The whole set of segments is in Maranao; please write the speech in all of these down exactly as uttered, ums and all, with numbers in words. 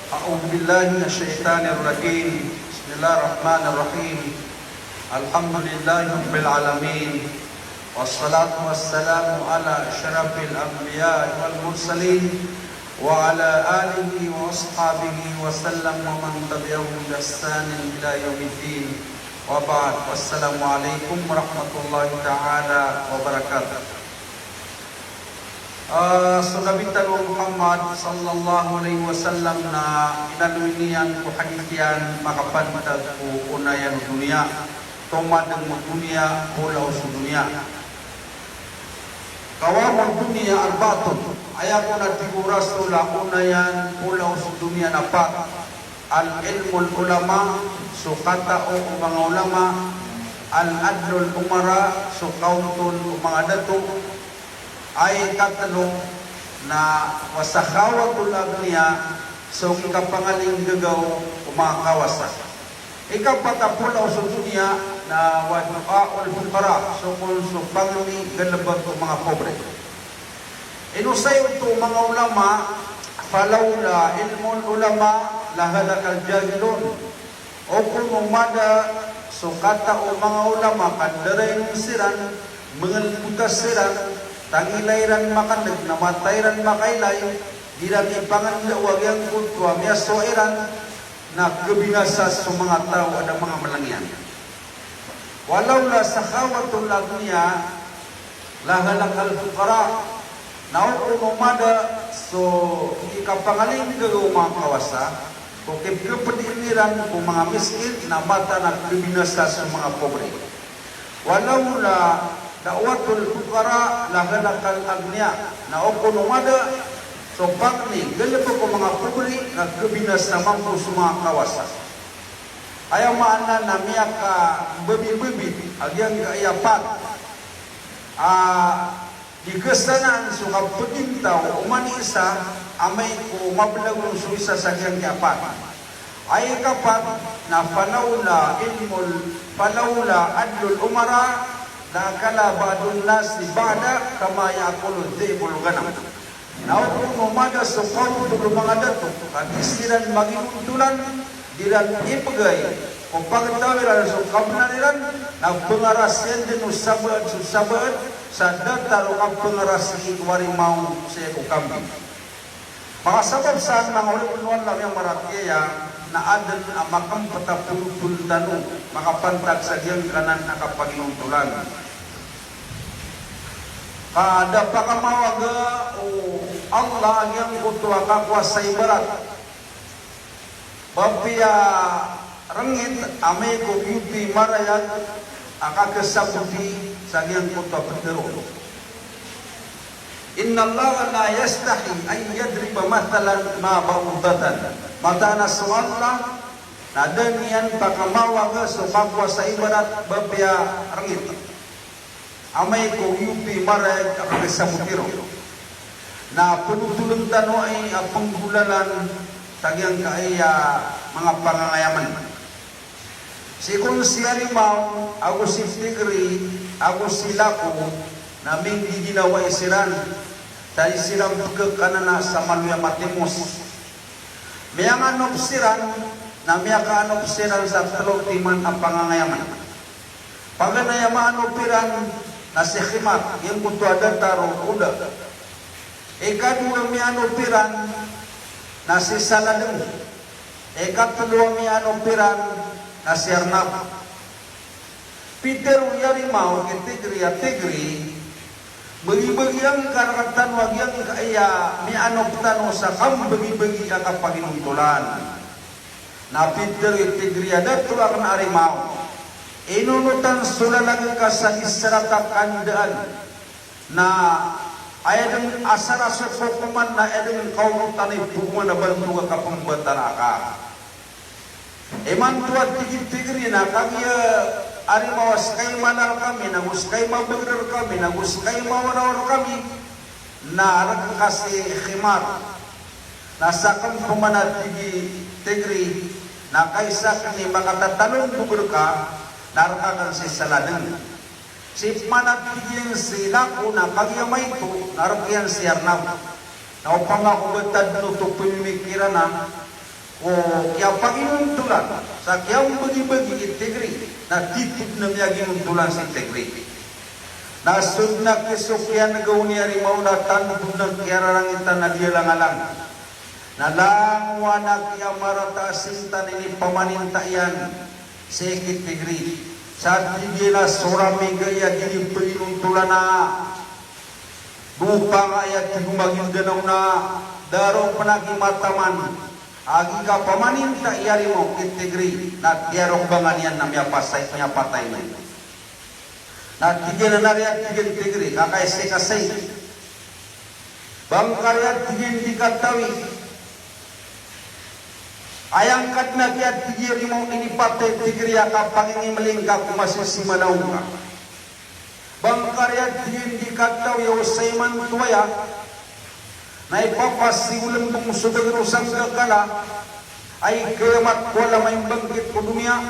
أعوذ بالله من الشيطان الرجيم. بسم الله الرحمن الرحيم. الحمد لله رب العالمين. والصلاة والسلام على أشرف الأنبياء والمرسلين وعلى آله وأصحابه وسلم ومن تبعهم بإحسان إلى يوم الدين. وبعد. السلام عليكم ورحمة الله تعالى وبركاته. Ah, so Nabi tano a Muhammad sallallahu alaihi wasallam na inaloy niyan ko hadith iyan makapantag ko onayan o doniya, tomadeng o doniya, polaos o doniya. Qawamud doniya arba'atun, aya kon a tig o Rasul a onayan, polaos o doniya na pat. Al-ilmul ulama, so katao o manga ulama, al-adlul umara, so kaontol o manga dato, ay katlo na wa sakhawatul aghniya, so kikapangalinggagaw o manga kawasa. Ikapat a polaos o doniya na wa du'aul fuqara, so kon so pangni galebek o manga pobre. Inosay oto o manga ulama, falawla ilmul ulama lahalakal jahilun. O kon o mada so katao o manga ulama ka da rayon siran, mengelbota siran, tangila iran makaneg na mata iran makailay, di iran ipangenda o giyangkoto a miyasowa iran, na kebinasa so manga taw a da manga meleng iyan. Walawla sakhawatul aghniya lahalakal fuqara. Na o kon o mada so kikapangalinggagaw o manga kawasa, ko kipkepediin iran ko manga miskin, na mata na kebinasa so manga pobre. Walawla da'watul fuqara lahalakal aghniya. Na o kon o mada so pangni galebek o manga pobre, na kebinasa mambo so manga kawasa. Aya maana na miyakambebibebid a giyangkaya pat a di kesanaan so kapegintaw o oman i isa amay ko mabelagon so isa sa giyangkaya pat. Aya ikapat na falawla ilmul, falawla adlul umara la akala ba'dun nasi ba'da kama ya'kulu dhi'bul ghanam. Na o kon o mada so kaontol o manga dato ka di siran maginontolan, di iran ipegay ko pagtaw iran so kabenar iran, na pengarasian den o sabaad so sabaad sa datar o kapengarasi o arimaw sii ko kambing. Makasabap san manga ulama o Allah a miyamaratiyaya na aden a makempet a penotol tano makapantag sa giyangkanan a kapaginontolan. Ka da pakamawaga o Allah a giyangkoto a kakowa sa ibarat. Ba piya rengit amay ko giyoto i marayag a kakesaboti sa giyangkoto a petero. Innallaha la yastahi an yadriba mathalan ma ba'udatan. Mataan a so Allah na da niyan pakamawaga so kakowa sa ibarat ba piya rengit amay ko giyoto i marayag a kakesaboti ron. Na penotolen tano aya a penggolalan sa giyangkaya manga pangangayamen. Sii kon si arimaw ago si tigri ago si lako na minggiginawai siran, sa di siran pekekhanana sa maloy a matimos. Miyanganop siran na miyakaanop siran sa telo timan a pangangayamen. Paganay a maanop iran na si khimar, giyangkoto a datar o oda. Ikadowa a miyaanop iran na si saladeng. Ikatelo a miyaanop iran na si arnab. Pitero i arimaw ki tigri a tigri, bagibagi angka rektano a giyangkaya miyaanop tano sa kambagibagi a kapaginontolan. Na pitero i tigri a dato aken a arimaw, inonotan so lalagek a sa di serat a kandaan. Na aya den a sara so kokoman na aya den kaonotan i pokoman a bantog a kapembetara ka. Imanto a tig i tigri na kagiya arimaw a seka i mala rekami, nago seka i mabagr rekami, nago seka i mawar-awar rekami, na rek ka si khimar. Na saken pman a tig i tigri, na kaisa aken i makatatalongbog reka, na rek aken si saladeng. Sii pman a tig iyan si lako na kagiya maito na rek iyan si arnab. Na opama ko ba tadn oto pemimikiran a, ko kiyapanginontolan sa kiyambagibagi i Tigri, na titho dn a miyaginontolan si Tigri. Na so dn a kiso kiyan'ga o niyarimaw na tanto dn a kiyararangitan a di alangalang. Na langowan a kiyamarata a sinta na inipamaninta iyan sii ki Tigri. Sa tig iyan a so ramiga iyan a di niyan paginontolan a Dopa nga aya tig o Magindanaw na da ron pn a kimataman a gii kapamaninta i yarimaw ki Tigri na tiyarok ba nga niyan na miyapasay, miyapatay niyan. Na tig iyan a na aya tig iyan Tigri, ka kaisa i kasay. Ba ngka aya tig iyan di katawi. Aya ngka dn a kiyatig i yarimaw inipatay i Tigri a kapangingimling ka ko masisimanaw ka. Ba ngka aya tig iyan di katawi a osayn imanto aya na ipapasiwlmbong so bagr o sanggakala a ikiyamat ko alam a imbangkit ko doniya,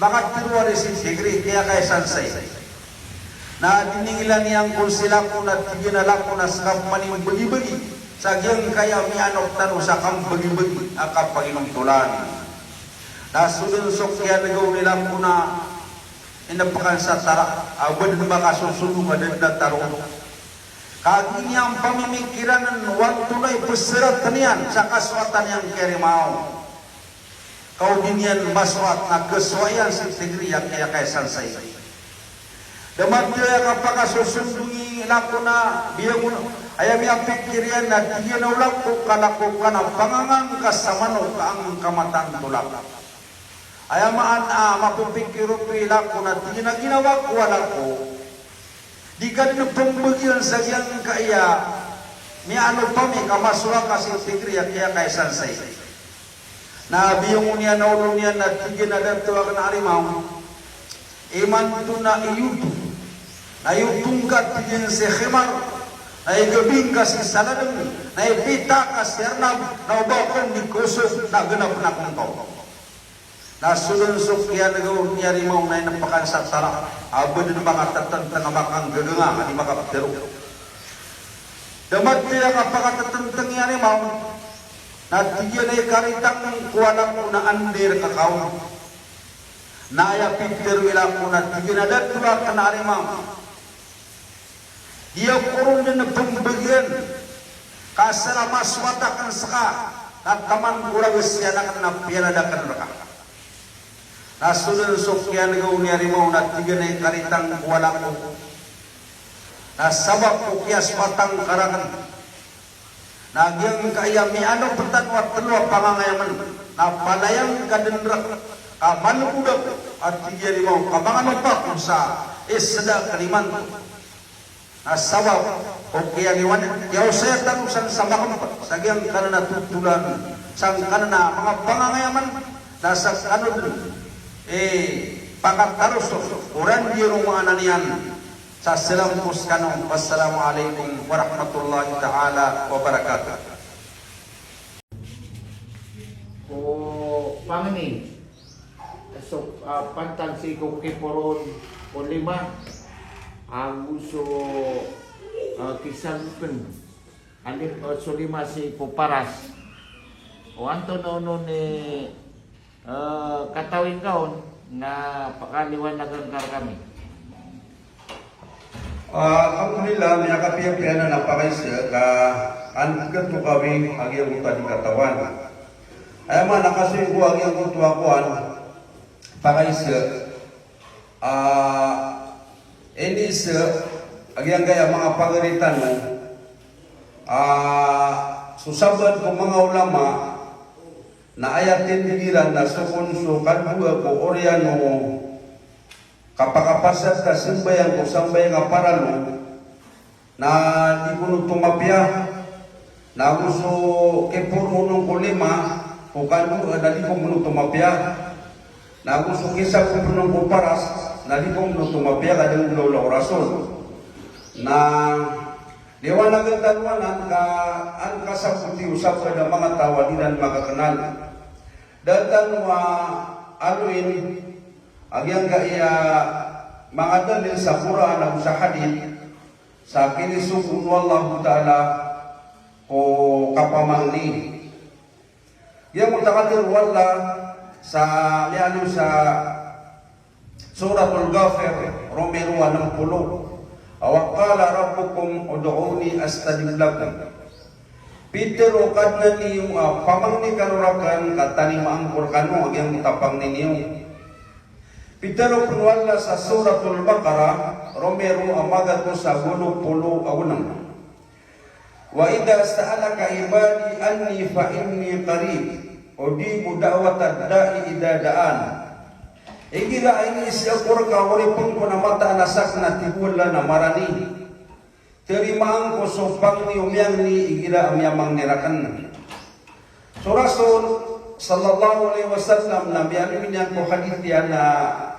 makatharo ari si Tigri, kiyakaisansay. Na diningila niyan kon si Lako na tig iyan a Lako na ska pman i mbagibagi sa giyangkaya miyaanok tano sa kambagibagi a kapaginontolan. Na so dn so kiyan'ga o ni Lako na inapkan sa tara, a ba dn makasosodo ka dn a taro. Kagiya niyan pamimikiran o antonaa i psaratn iyan sa kasoatan iyan ki yarimaw. Ka o di niyan masoat na kasowa iyan si Tigri a kiyakaisansay. Da mathay a kapakasosodo i Lako na biyangon, aya miyapikir iyan na tig iyan a o Lako, ka Lako ka na pangangan ka sa manok ka angka mataan to Lako. Aya maan a mapipikir oto i Lako na tig iyan a ginawa ko a Lako. Di ka dn pmbagian sa giyangkaya miyaano pami ka masowa ka si Tigri a kiyakaisansay. Na biyong iyan a olo niyan na tig iyan a dato akn a arimaw. Imanto na iyoto. Na iyoto ngka tig iyan si khimar. Na igabi ngka si saladng. Na ipita ka si arnab. Na o ba akn di kosok na ganapn akn kaw. Na so dn so kiyan'ga o ni yarimaw na inapkan sa tara, a ba dn makatatntng a makanggaganga a di makaptharo. Da mathay a kapakatatntng i yarimaw, na tig iyan a ikaritang ko a Lako na anda i rk ka on. Na aya pitharo i Lako na tig iyan a dato akn a arimaw. Di ako ron dn pmbagian, ka asal a masoat akn ska, na taman ko ragas iyan akn na piyalad akn rka. Na so dn so kiyan'ga o ni yarimaw na tig iyan a ikaritang ko a Lako. Na sabap ko kiyasoatan ka rakn. Na giyangkaya miyaano ptano a tlo a pangangayaman, na palaya ngka dn rk, ka malbod ako, a tig i yarimaw, ka mangano pa ako sa isda akn imanto. Na sabap ko kiyangiwan, kiyaosaya tano san sa makmpt sa giyangkanan a totolan, sangkanan a manga pangangayaman, na sa kano dn, eh, pakataroso, o ran di ron maana niyan, sa salam ko skano. Wassalamu alaikum warahmatullahi ta'ala wabarakatuh. Ko pangni, so, ah, pantag sii ko kiporon ko lima, ago so, ah, kisagpn, alim, ah, so lima sii ko paras. O antonaa onon i Eh, katawi ngka on na pakaliwanagan ka rkami. Ah, alhamdulillah, miyakapiyapiya anan a pakaiza ka an katokawi a giyangkoto a di katawan. Aya maana ka so inggo a giyangkoto a kowan, pakaiza. Ah, iniza a giyangkaya manga pagari tano, ah, so sabaad ko manga ulama, na aya tindg iran na so kon so kadowa ko oriyan o kapakapasad ka sambayang ko sambayang a paralo, na di kon oto mapiya, na ago so kiporon ko lima, ko kadowa na di kon oto mapiya, na ago so kisagpn ko paras, na di kon oto mapiya, ka da nggolawla o rason. Na liwanagan tano anan ka an kasaboti o sabaad a manga taw a di iran makaknal. Da tano a aloin a giyangkaya manga dalil sa Qur'an ago sa hadith, sa kinisogo o Allahu Ta'ala ko kapamangni. Giyangkoto a katharo o Allah sa miyaaloy sa Suratul Ghafir, romero a nem polo. Wa qala rabbukum ud'uni astajib lakum. Pitharo o Kadnan iyo a pamangni kano raken ka tarimaan ko rekano a giyangkoto a pangni niyo. Pitharo pen o Allah sa Suratul Baqarah, romero a magatos a walo polo ago nem. Wa idha sa'alaka ibadi anni fa inni qarib, ujibu da'watad da'i idha da'an. Igira a iniiza ako reka o oripen ko na mataan a saken a tig o Allah na marani, tarimaan ko so pangni o miyangni igira a miyamangni raken. So Rasul sallallahu alaihi wasallam na miyaaloy niyan ko hadith iyan a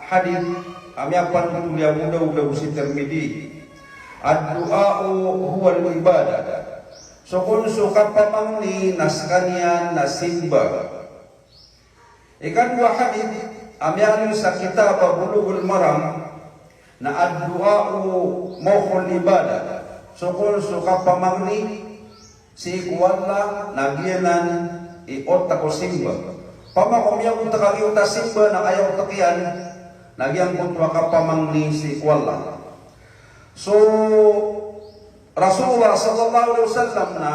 hadith a miyapanotol i Abu Dawud ago si Tirmidhi. Ad-du'a'u huwal ibadah. So kon so kapamangni na sekaniyan na simba. Ikadowa a hadith a miyaaloy sa kitab a Bulughul Maram na ad-du'a'u mukhul ibadah. So kon so kapamangni sii ko Allah na giyanan i otek o simba. Opama ko miyaotek ka giyoto a simba na aya otek iyan na giyangkoto a kapamangni sii ko Allah. So Rasulullah sallallahu alaihi wasallam na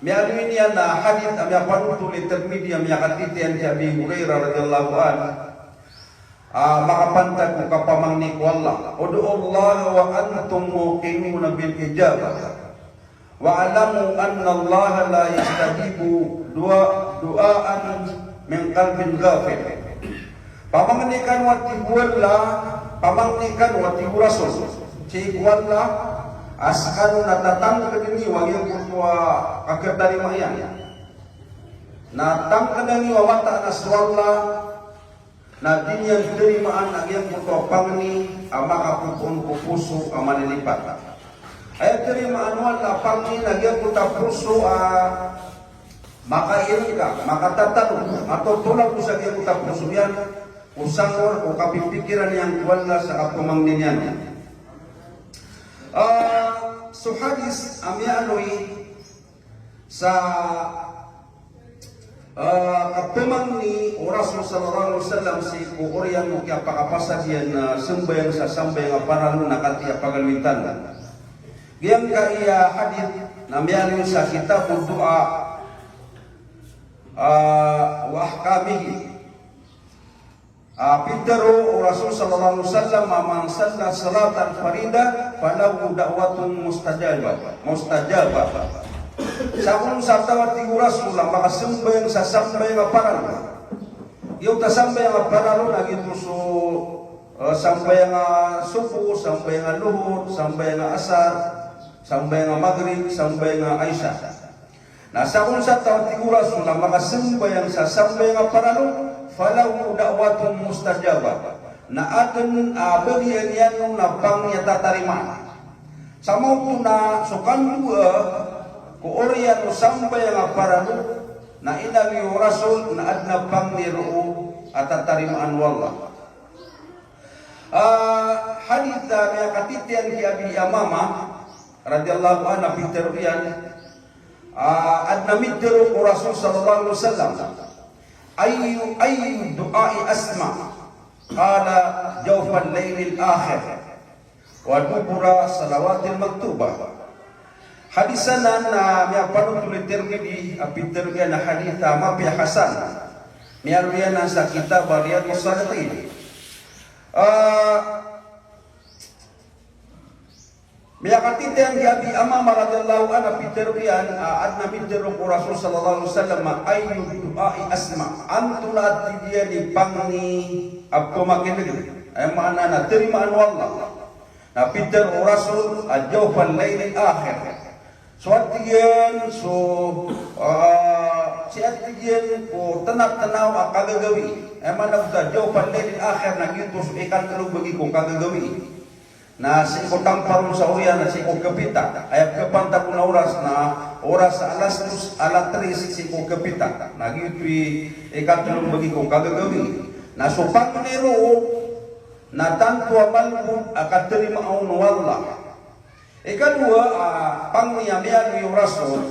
miyaaloy niyan a hadith a miyapanotol i Tirmidhi a miyakatitiyan ki Abi Hurairah radhiyallahu anhu. A, makapantag ko kapamangni ko Allah. Ud'ullaha wa antum muqinuna bil ijabah. Wa'lamu annallaha la yastajibu du'a, du'aan min qalbin ghafil. Pamangni kano a tig o Allah, pamangni kano a tig o Rasul sii ko Allah, a sekano na tatangked niyo a giyangkoto a kaketarima iyan. Na tangkeda niyo a mataan a so Allah, na di niyan tarimaan a giyangkoto a pangni a makapopoon ko poso a malilipat. Aya tarimaan o Allah a pangni na giyangkoto a poso a makairengka, makatatalog, a totolog sa giyangkoto a poso iyan ko sangor o kapipikiran iyan ko Allah sa kapamangni niyan. Ah, so hadith a miyaaloy sa, ah, kapamangni o Rasul sallallahu alaihi wasallam sii ko oriyan o kiyapakapasad iyan a sambayang sa sambayang a paralo na katii a pagaloy tano. Giyangkaya hadith na miyaaloy sa Kitabud Du'a, ah, wa Ahkamihi. Ah, pitharo o Rasul sallallahu alaihi wasallam, "Man salla salatan faridah, falahu da'watun mustajabah, mustajabah." Sa kon sa taw a tig o Rasul a makasambayang sa sambayang a paralo. Giyoto a sambayang a paralo na giyoto so, eh, sambayang a subo, sambayang a lohor, sambayang a asar, sambayang a magrib, sambayang a isha. Na sa kon sa taw a tig o Rasul a makasambayang sa sambayang a paralo, falahu da'watun mustajabah. Na aden a bagian iyan on a pangni a tatarimaan. Sa maoto na so kandoa ko oriyan o sambayang a paralo, na inaloy o Rasul na aden a pangni roo a tatarimaan o Allah. Ah, hadith a miyakatitiyan ki Abi Umamah radhiyallahu anhu a pitharo iyan, ah, aden a mitharo ko Rasul sallallahu alaihi wasallam, "Ayyu, ayyu du'a'i asma'?" Qala, "Jawfal laylil akhir, wa dubura salawatil maktubah." Hadith anan na miyapanothol i Tirmidhi, a pitharo iyan a hadith a mapiya a hasan. Miyaaloy anan sa kitab a Riyadus Salihin. Ah, miyakatitiyan ki Abi Umamah radhiyallahu anhu a pitharo iyan, ah, aden a mitharo ko Rasul sallallahu alaihi wasallam, "Ayyu du'a'i asma'?" Antonaa, tig iyan, i pangni a pemakineg? Aya maana na tarimaan o Allah. Na pitharo o Rasul a jawfal laylil akhir. So, tig iyan, so, ah, sii, tig iyan, ko tnatnaw a kagagawii. Aya maana oto a jawfal laylil akhir na giyoto so ikatlo bagi ko kagagawii. Na sii ko tampar on sa oriyan na sii ko kapita. Aya kapantag on a oras na oras a alas dos, alas tres sii ko kapita. Na giyoto i ikatlo bagi ko kagagawii. Na so pangni roo na tanto a malbod a katarimaa on o Allah. Ikadowa a pangni a miyaaloy o Rasul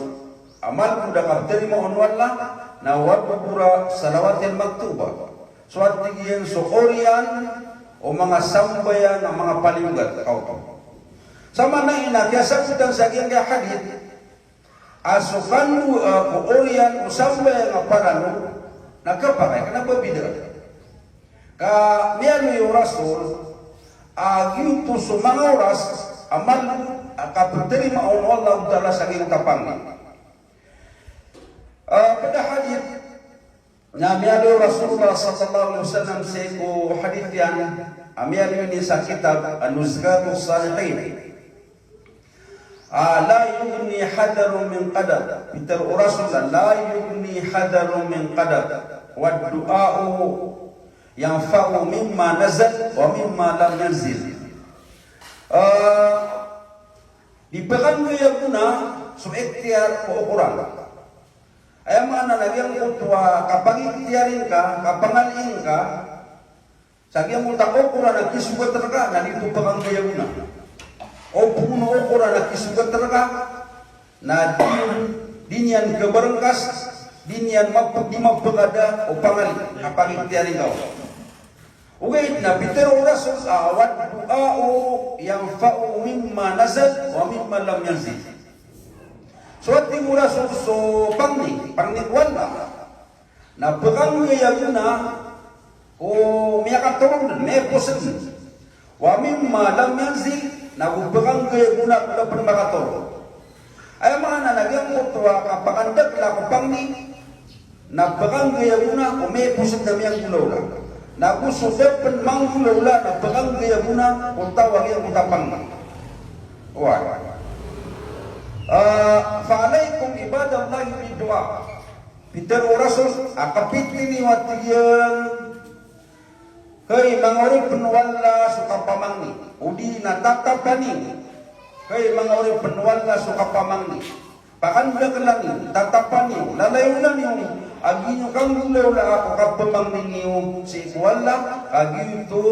a malbod a katarimaa on o Allah, Na wa dubura salawatil maktuba. So a tig iyan so oriyan o manga sambayang a manga paliyogat ka oto. Sa maana iyan na kiyasabotan sa giyangkaya hadith a so kandowaa ko oriyan o sambayang a paralo na kapakay kna ba bid'ah. Ka miyaaloy o Rasul a giyoto so manga oras a malo a kaptarimaa on o Allahu Ta'ala sa giyangkoto a pangni. Ah, pd a hadith na miyaaloy o Rasulullah sallallahu alaihi wasallam sii ko hadith iyan a miyaaloy niyan sa kitab An-Nuzhatus Salihin. Ah, la yughni hadharun min qadar. Pitharo o Rasul, la yughni hadharun min qadar. Wad du'a'u yanfa'u mimma nazal wa mimma lam yanzil. Ah, di pkhanggaya gona so ikhtiyar ko okoran. Aya maana na giyangkoto a kapangikhtiyari ngka, kapangalii ngka sa giyangkoto a okoran a kisogat rka, na di oto pkhanggaya gona. O phoon o okoran a kisogat rka, na di, di niyan khabarngkas, di niyan map-, di mapkhada o pangalii, kapangikhtiyari ngka on. Ogaid na pitharo o Rasul a, wad du'a'u yanfa'u mimma nazal wa mimma lam yanzil. So a tig o Rasul so pangni, pangni ko Allah, na pkhanggaya gona ko miyakatoron, miyapos dn. Wa mimma lam yanzil, na go pkhanggaya gona ko da pn makatoron. Aya maana na giyangkoto a kapakandakla ko pangni, na pkhanggaya gona ko miyapos dn a miyanggolawla. Na go so da pn manggolawla, na pkhanggaya gona ko taw a giyangkoto a pangni. Oway. Ah, fa alaikum ibadallahi bid du'a. Pitharo o Rasul a kapitini o a tig iyan, hay manga oripn o Allah, so kapamangni. O di na tatapa niyo. Hay manga oripn o Allah, so kapamangni. Pakandakla niyo, tatapa niyo, lalayon niyo a gii niyo kanggolawlaa ko kapamangni niyo sii ko Allah, ka giyoto,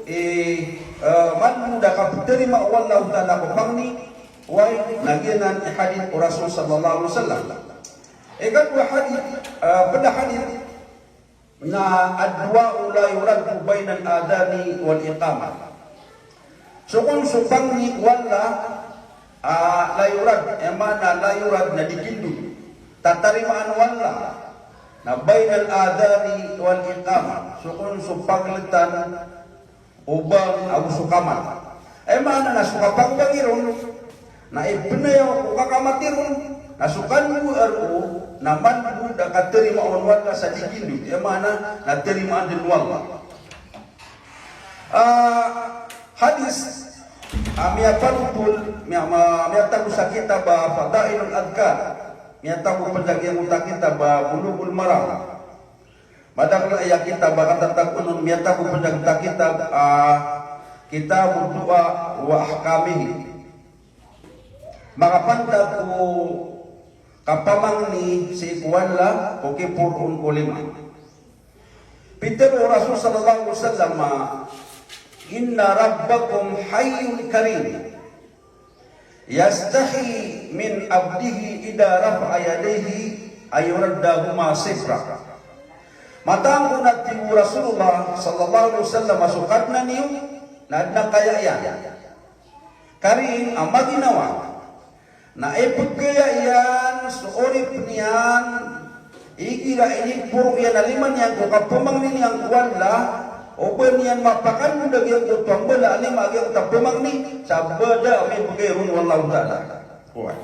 eh, eh, malo da kaptarimaa o Allahu Ta'ala ko pangni. Oway, na giyanan i hadith o Rasul sallallahu alaihi wasallam. Ikadowa a hadith, eh, pd a hadith, na ad-du'a'u la yuraddu bainal adhani wal iqamah. So kon so pangni o Allah, ah, la yurad, aya maana la yurad na di kindo. Tatarimaan o Allah na bainal adhani wal iqamah. So kon so pagltan o bang ago so kamat. Aya maana na so kapangbangi ron na ipnayaw ko kakamat iron, na so kandowaa ron na malo da katarimaa on o Allah sa di kindo. Aya maana na tarimaan dn o Allah. Ah, hadith, ah, miyapanotol, miya-, ma-, miyatago sa kitab a Fadailul Adhkar. Miyatago pn sa giyangkoto a kitab a Bulughul Maram. Madakl aya kitab a katatagoan on, miyatago pn sa kitab, ah, Kitabud Du'a wa Ahkamihi. Makapantag ko kapamangni sii ko Allah ko kiporoon ko lima. Pitharo o Rasul sallallahu alaihi wasallam, inna rabbakum hayyun karim. Yastahi min abdihi idha rafa'a yadayhi an yuradda huma sifra. Mataan ko na tig o Rasulullah sallallahu alaihi wasallam a so Kadnan iyo na adn a kaya iyan. Karim a maginawa. Na ipgaya iyan so oripn iyan igira iniporo iyan a lima niyan ko kapamangni niyan ko Allah, o ba niyan mapakandod a giyangkoto a mbala a lima a giyangkoto a pamangni, sa ba da a mibgay ron o Allahu Ta'ala. Oway.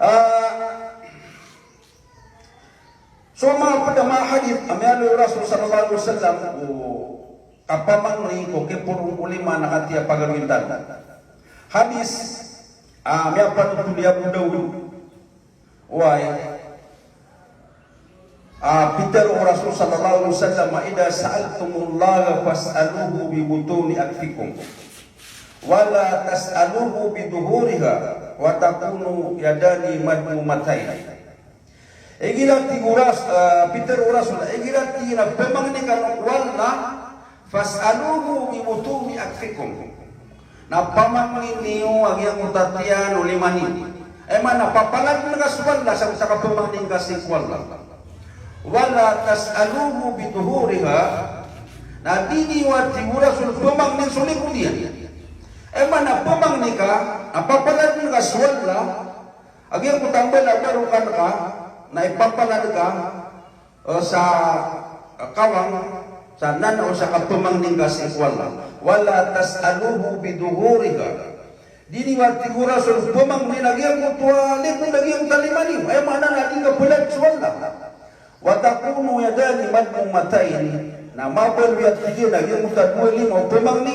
Ah, so manga pd a manga hadith a miyaaloy o Rasul sallallahu alaihi wasallam ko kapamangni ko kiporoon ko lima na katii a pagaloyin tano. Hadith, ah, miyapanotol i Abu Dawud. Oway. Ah, pitharo o Rasul sallallahu alaihi wasallam, idha sa'altumullaha fas'aluhu bi butuni akfikum. Wa la tas'aluhu bi dhuhuriha, wa takunu yadani madmumatayn. Igira tig o Ras-, ah, pitharo o Rasul, igira tig iyan a pamangni kano ko Allah, fas'aluhu bi butuni akfikum. Na pamangni niyo a giyangkoto a tiyan o lima niyo. Aya maana, papaladen ka so Allah sa kapamangnin ka sii ko Allah. Wala tas'aluhu bi dhuhuriha, na di niyo, a tig o Rasul, pamangnin so likod iyan. Aya maana, pamangni ka, na papaladen ka so Allah, a giyangkoto a mbala a barokan ka, na ipapalad ka, eh, sa kawang, sa nan o sa kapamangnin ka sii ko Allah. Wala tas'aluhu bi dhuhuriha. Di niyo, a tig o Rasul, pamangnin a giyangkoto a likod a giyangkoto a lima niyo. Aya maana na di kapalad so Allah. Wa takunu yadani madmumatain. Na mabaloy, a tig iyan, a giyangkoto a dowa lima o pamangni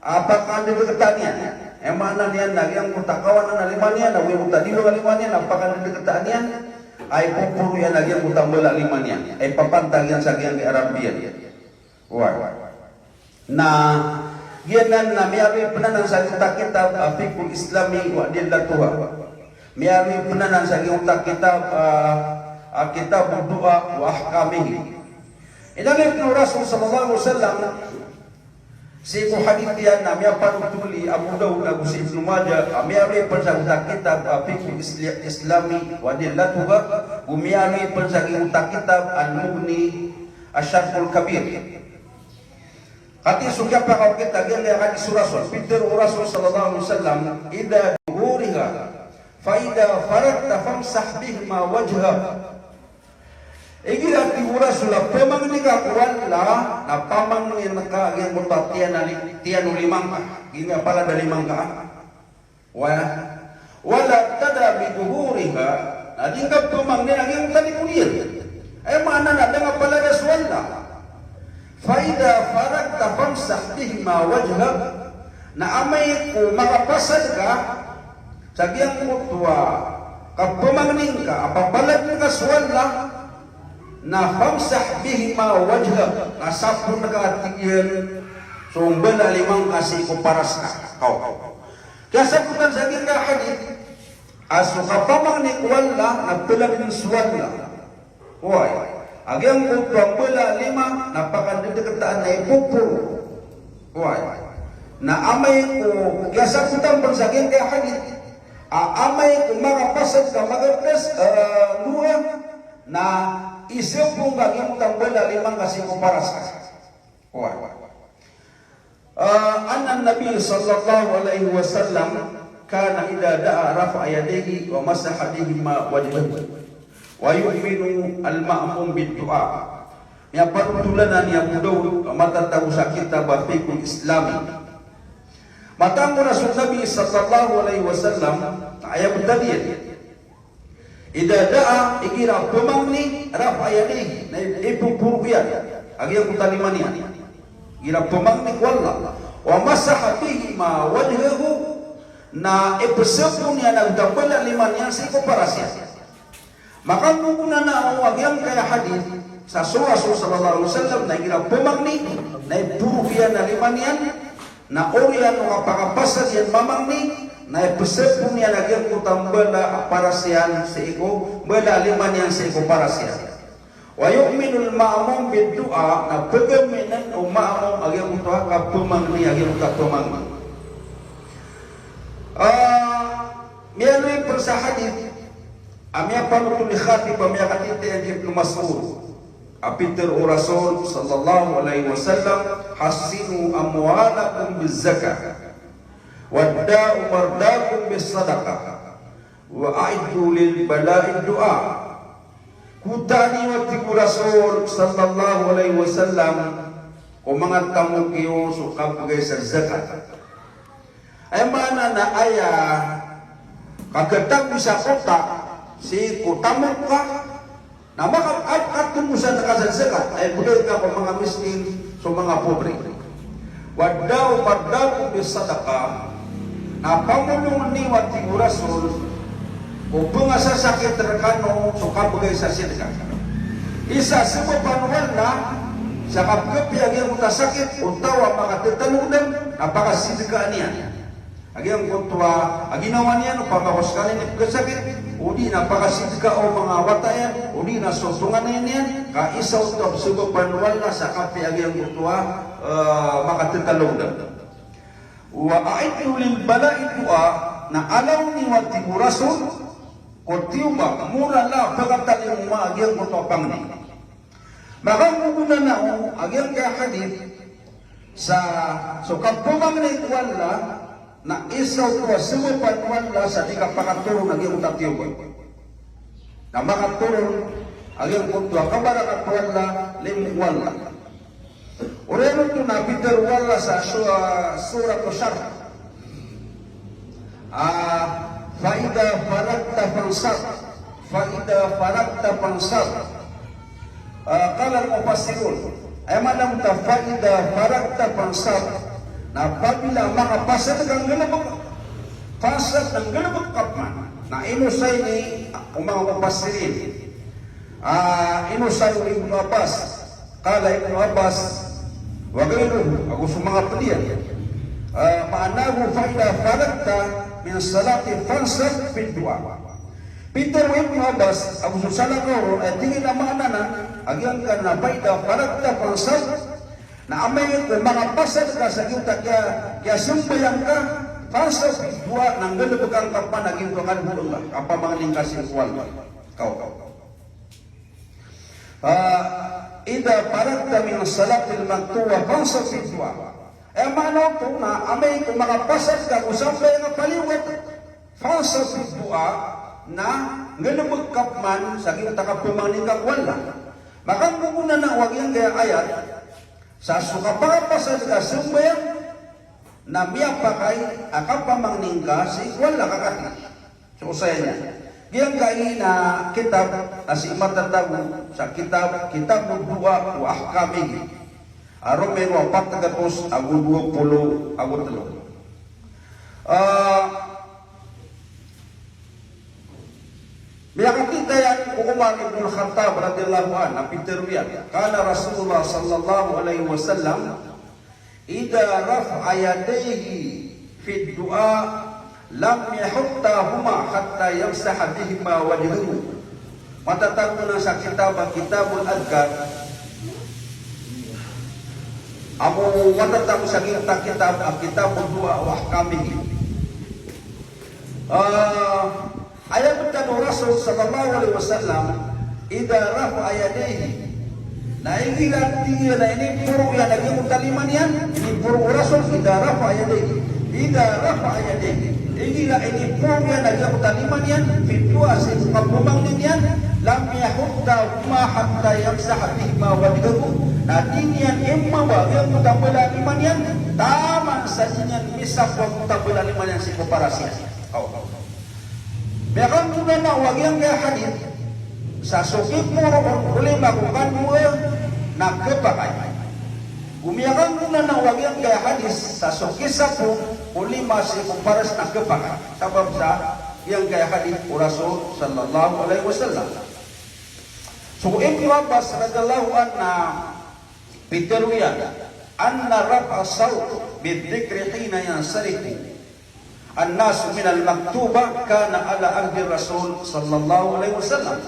a pakandedekatan iyan. Aya maana niyan na giyangkoto a kawanan a lima niyan, na giyangkoto a didong a lima niyan, a pakandedekatan iyan, a ipoporo iyan a giyangkoto a mbala a lima niyan, a ipapantag iyan sa giyangkai a rambi iyan. Oway. Na giyanan na miyaaloy pen anan sa giyangkoto a kitab a Fiqhul Islami wa Adillatuha. Miyaaloy pen anan sa giyangkoto a kitab, ah, ah, Kitabud Du'a wa Ahkamihi. Inaloy pen o Rasul sallallahu alaihi wasallam sii ko hadith iyan a miyapanothol i Abu Dawud ago si Ibnu Majah, a miyaaloy pen sa giyangkoto a kitab a Fiqhul Isli-, Islami wa Adillatuha, go miyaaloy pen sa giyangkoto a kitab Al-Mughni Asy-Syarhul Kabir. Katii so kiyapakaokit a giyangkaya hadith o Rasul, pitharo o Rasul sallallahu alaihi wasallam, "Idha dhuhuriha, fa idha faraghta famsah bihima wajhak." Igira, tig o Rasul, a pamangni ka ko Allah, na pamangnin ka giyangkoto a tiyan a li-, tiyan o lima ngka, giyangkaya palad a lima ngka. Wa, wala tada bi dhuhuriha, na di ngka pamangnin a giyangkoto a likod iyan. Aya maana na da ngka palada so Allah. Fa idha faraghta famsah bihima wajhak, na amay ko makapasad ka sa giyangkoto a kapamangni ngka a papaladen ka so Allah, na famsah bihima wajhak, na sapon ka, tig iyan, so mbala a lima ngka sii ko paras ka. Kaw. Kiyasabotan sa giyangkaya hadith a so kapamangni ko Allah na paladen so Allah. Oway. A giyangkoto a mbala a lima na pakandedekatan na ipoporo. Oway. Na amay ko kiyasabotan pen sa giyangkaya hadith a amay ko makapasad ka, makapas-, eh, dowa, na isapon ka giyangkoto a mbala a lima ngka sii ko paras ka. Oway. Ah, anna Nabi sallallahu alaihi wasallam kana idha da'a rafa'a yadayhi wa masaha bihima wajhahu. Wa yu'minul ma'mum bid du'a. Miyapanothol anan i Abu Dawud, matatago sa kitab a Fiqhul Islami. Mataan ko na so Nabi sallallahu alaihi wasallam, aya btad iyan. Idha da'a, igira pamangni, rafa'a yadayhi, na ipoporo iyan a giyangkoto a lima niyan. Igira pamangni ko Allah. Wa masaha bihima wajhahu, na ipsapon iyan a giyangkoto a mbala a lima niyan sii ko paras iyan. Makandod on a giyangkaya hadith sa so Rasul sallallahu alaihi wasallam na igira pamangni, na iporo iyan a lima niyan, na oriyan o kapakapasad iyan mamangni, na ipsapon iyan a giyangkoto a mbala a paras iyan sii ko, mbala a lima niyan sii ko paras iyan. Wa yu'minul ma'mum bid du'a, na pagamanan o ma'mum a giyangkoto a kapamangni, a giyangkoto a pamangni. Ah, miyaaloy pen sa hadith a miyapanothol i Khatib a miyakatitayan ki Ibnu Mas'ud a pitharo o Rasul sallallahu alaihi wasallam, "Hassinu amwalakum biz zakah, wa da'u mardakum bis sadaqah, wa a'iddu lil bala'i du'a." Kotaan iyo, tig o Rasul sallallahu alaihi wasallam, ko manga tamok iyo so kabgay sa zakat. Aya maana na aya kakatago sa kota sii ko tamok ka, na maka-, kat-, katogosan ka sa zakat, aya bgay ka ko manga miskin, so manga pobre. Wa da'u mardakum bis sadaqah, na pamolongen iyo, tig o Rasul, ko pengasasakit rekano so kabgay sa sidka. Isa a sabapan o Allah sa kapkapiya giyangkoto a sakit o taw a makatetalodam, na pakasidkaan iyan a giyangkoto a ginawa niyan, opama ko sekaniyan i pekesakit, odi na pakasidka o manga wata iyan, odi na so tonganay niyan, ka isa oto a sabapan o Allah sa kapiya giyangkoto a, eh, makatetalodam. Wa a'iddu lil bala'i du'a, Na alawni wa tibu rasul ko tiyoba, mora la pakatalingoma a giyangkoto a pangni. Makagogonanao a giyangkaya hadith sa so kapamangni ko Allah na isa oto a sabapan o Allah sa di kapakatoron a giyangkoto a tiyoba. Na makatoron a giyangkoto a kabarakat o Allah, limo o Allah. Oriyan oto na pitharo o Allah sa su-, Surat Ash-Sharh. Ah, "Fa idha faragta fansab." "Fa idha faragta fansab." Ah, qala al-mufassirun. Aya maana oto a "Fa idha faragta fansab." Na apabila makapasad ka, nggalbk. Fansab na nggalbk ka pman. Na inosay ini o manga mufassirin. Ah, inosay o Ibnu Abbas. Qala Ibnu Abbas wa ghayruhu, ago so manga pd iyan. Ah, ma'nahu fa idha faragta min salati fansab fid du'a. Pitharo o Ibnu Abbas, ago so salakaw ron, aya tig iyan a maana nan, a giyangkanan a fa idha faragta fansab, na amay ko makapasad ka sa giyoto a kiya, kiyasambayang ka, fansab fid du'a, na nggalbkan ka pman a giyoto a kalbo ngka, kapamangni ngka sii ko Allah. Kaw, kaw. Ah, idha faragta min salatil maktuba fansab fid du'a. Aya maana oto na amay ko makapasad ka ko sambayang a paliyogat, fansab fid du'a, na nggalbk ka pman sa giyoto a kapamangni ngka ko Allah. Makagogonanao a giyangkaya ayat sa so kapakapasad ka sambayang na miyapakay a kapamangni ngka sii ko Allah ka kati. So, osaya niyan. Giyangkai na kitab a sii matatago sa kitab, Kitabud Du'a wa Ahkamihi. A romero a pat gatos ago dowa polo ago tlo. Ah, miyakakita iyan ko Umar ibn al-Khattab radhiyallahu anhu, a pitharo iyan, kana Rasulullah sallallahu alaihi wasallam idha rafa'a yadayhi fid du'a lam yahuttahuma hatta yamsaha bihima wajhahu. Matatago nan sa kitab a Kitabul Adhkar. Amo matatago sa kitab a Kitabud Du'a wa Ahkamihi. Ah, aya btad o Rasul sallallahu alaihi wasallam, idha rafa'a yadayhi. Na igira tig iyan a iniporo iyan a giyoto a lima niyan, iniporo o Rasul, idha rafa'a yadayhi. Idha rafa'a yadayhi. Igira iniporo iyan a giyoto a lima niyan, fid du'a sii ko kapamangni niyan, lam yahuttahuma hatta yamsaha bihima wajhahu. Na di niyan imbaba giyoto a mbala a lima niyan, taman sa di niyan misapo a giyoto a mbala a lima niyan sii ko paras iyan. Aw. Miyakanggona na o giyangkaya hadith, sa so kiporo o lima ko kandoa na khapakay. Go miyakanggona na o giyangkaya hadith, sa so kisapo o lima sii ko paras na khapakay. Sabap sa giyangkaya hadith o Rasul sallallahu alaihi wasallam. So Ibnu Abbas radhiyallahu anhu na pitharo iyan, anna raf'a sawt bidh-dhikri hina yansarifu an-nas minal maktuba kana ala ahdi Rasul sallallahu alaihi wasallam.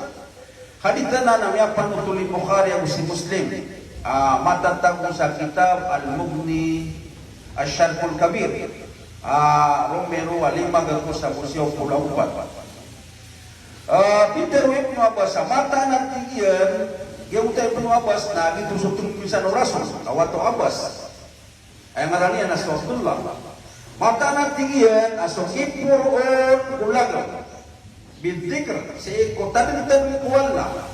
Hadith anan na miyapanothol i Bukhari ago si Muslim. Ah, matatago sa kitab Al-Mughni Ash-Sharhul Kabir. Ah, romero a lima gatos ago siyaw polo ago pat. Ah, pitharo o Ibnu Abbas a mataan a tig iyan, giyoto i Ibnu Abbas na giyoto so tongpisan o Rasul, a wata o Abbas. Aya ngaran iyan na so Abdullah. Mataan a tig iyan a so kiporoon ko lagam, bidh-dhikr, sii ko tadmtadm ko Allah,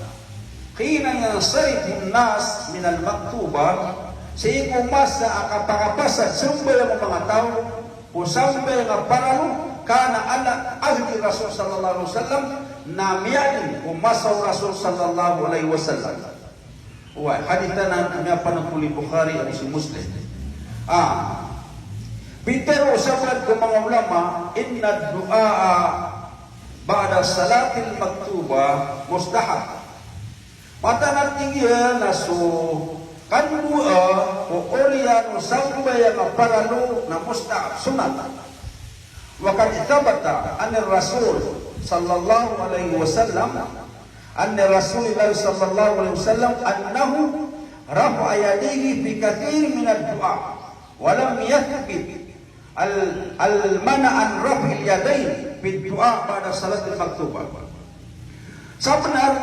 hina yansarifu an-nas minal maktuba, sii ko masa a kapakapasad sambayang o manga taw ko sambayang a paralo, kana ala ahdi Rasul sallallahu alaihi wasallam, na miyaadn ko masa o Rasul sallallahu alaihi wasallam. Oway, hadith anan na miyapanothol i Bukhari ago si Muslim. Ah. Pitharo o sabaad ko manga ulama, inna ad-du'a ba'da salatil maktuba mustahab. Mataan a tig iyan a so kandoa ko oriyan o sambayang a paralo na mustahab, sunnat. Wa qad thabata anir Rasul sallallahu alaihi wasallam, anir Rasulillah sallallahu alaihi wasallam, annahu rafa'a yadayhi fi kathirin minad du'a, wa lam yathbut Al-, al-mana' an raf'il yadayn fi du'a ba'da salatil maktubah. Sabnar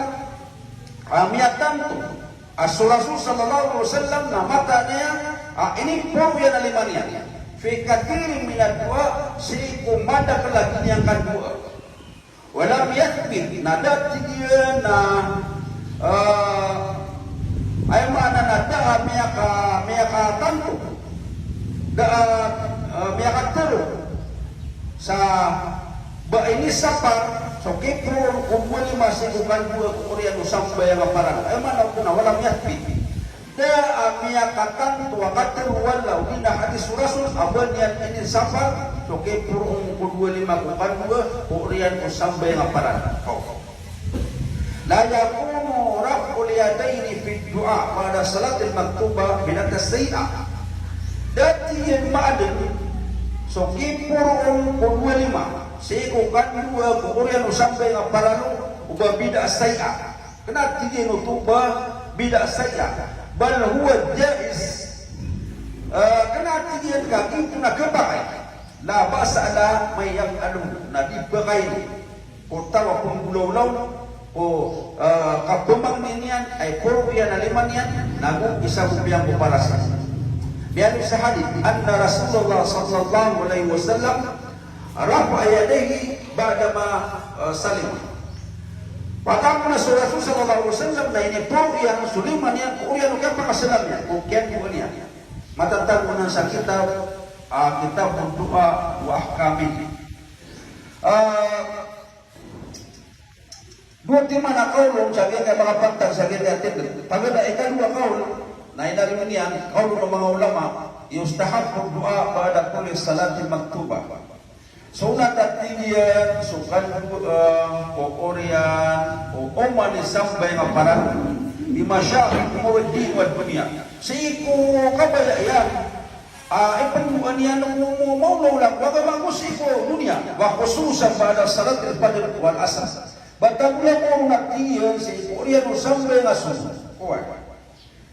a miyatanto a so Rasul sallallahu alaihi wasallam na mataan iyan a iniporo iyan a lima niyan fi kathirin minad du'a, sii ko madakl a giyangkai a doa. Wa lam yathbut, na da, tig iyan, na, ah, aya maana na da a miyaka-, miyakatanto, da a, ah, miyakatharo sa ba inisapar so kiporo ko dowa lima sii ko kandoa ko oriyan o sambayang a paralo. Aya maana oto na wa lam yathbut. Da a miyakatanto a katharo, wala, odi na hadis o Rasul a ba niyan inisapar so kiporo ko dowa lima ko kandoa ko oriyan o sambayang a paralo. La yakunu raf'ul yadayni fid du'a ba'da salatil maktubah bid'atan sayyi'ah. Da, tig iyan, maadn so kiporo ko dowa lima sii ko kandoa ko oriyan o sambayang a paralo o ba bid'ah sayyi'ah. Kna, tig iyan, oto ba bid'ah sayyi'ah. Bal huwa jaiz. Ah, kna, tig iyan, ka giyoto na khapakay. La ba'sa lahu man yaf'aluhu. Na di ba kaino ko taw a pnggolawla on ko, ah, kapamangni niyan a iporo iyan a lima niyan, nago isa bo piyangkoparasa. Miyaaloy sa hadith, anna Rasulullah sallallahu alaihi wasallam rafa'a yadayhi ba'dama, eh, salima. Patago na so Rasul sallallahu alaihi wasallam na iniporo iyan so lima niyan ko oriyan o kiyapakasalam iyan, ko kiyandoa niyan. Matatago anan sa kitab, ah, Kitabud Du'a wa Ahkamih. Ah, Dowa timan a kawl on sa giyangkai a makapantag sa giyangkai a tindg. Paganay a ikadowa a kawl na inaloy niyan, kawl o manga ulama, yustahabbud du'a ba'da kulli salatin maktubah. Sunnat a tig iyan so kandoa ko oriyan o oman i sambayang a paralo. Li mashayikh umurid din wad dunya. Sii ko kabaya iyan a ipndoa niyan o mo-, maolaola ko agama ago sii ko doniya. Wa khususan ba'da salatil fajr wal asr. Ba tagola ko ron a tig iyan sii ko oriyan o sambayang a sunnat. Oway.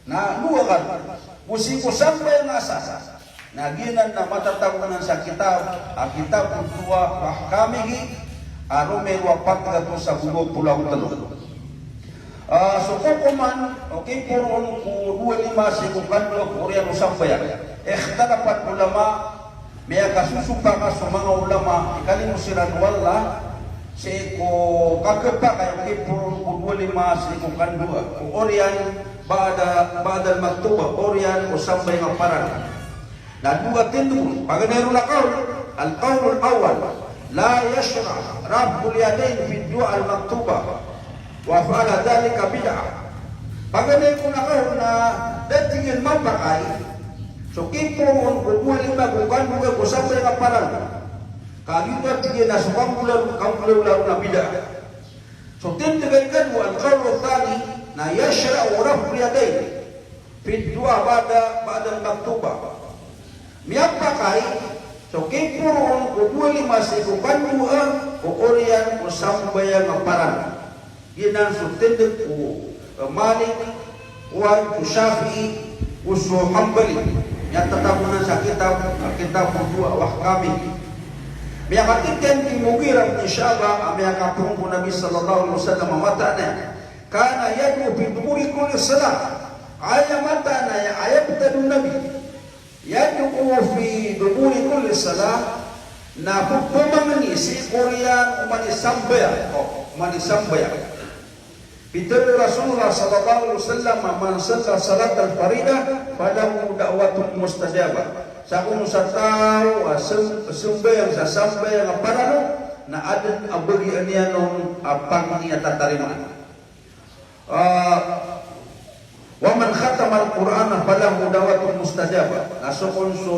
Na lowa ka, go sii ko sambayang a asar. Na giyanan na matatago anan sa kitab, a Kitabud Du'a wa Ahkamihi, a romero apat gatos ago dowa polo ago tlo. Ah, so kokoman o kiporoon ko dowa lima sii ko kandoa ko oriyan o sambayang. Ikhtalafal ulama, miyakasosopak so manga ulama, ikalimo siran o Allah, sii ko kakhapakay o kiporoon ko dowa lima sii ko kandoa ko oriyan ba'da, ba'dal maktuba, oriyan o sambayang a paralo. Na dowa tindg on, paganay ron a kawl, al-qawlul awwal, la yushra'u raf'ul yadayn fi du'al maktuba, wa fa'ala dhalika bid'ah. Paganay ron a kawl na da tig iyan mapakay so kiporoon ko dowa lima ko kandoa ko sambayang a paralo. Ka giyoto a tig iyan na so kanggolawla, kanggolawla ron na bid'ah. So tindg a ikadowa, al-qawlu thani, na yushra'u raf'ul yadayn fi du'a ba'da, ba'dal maktuba. Miyapakay so kiporoon ko dowa lima sii ko kandoa ko oriyan o sambayang a paralo. Giyanan so tindg o, eh, Malik, oway, so Shafi'i, go so Hanbali. Miyatatago anan sa kitab, a Kitabud Du'a wa Ahkamihi. Miyakatitn ki Mughirah bin Shu'bah a miyakapoon ko Nabi sallallahu alaihi wasallam a mataan iyan, kana yad'u fi duburi kulli salah. Aya mataan iyan a aya pitharo o Nabi, yad'u fi duburi kulli salah, na pphmangni sii ko oriyan o oman i sambayang, o, oman i sambayang. Pitharo o Rasulullah sallallahu alaihi wasallam, man salla salatal faridah falahu da'watun mustajabah. Sa kon sa taw a sam-, sambayang sa sambayang a paralo, na adn a bagian iyan on a pangni a tatarimaan. Ah, wa man khatamal Qur'ana falahu da'watun mustajabah. Na so kon so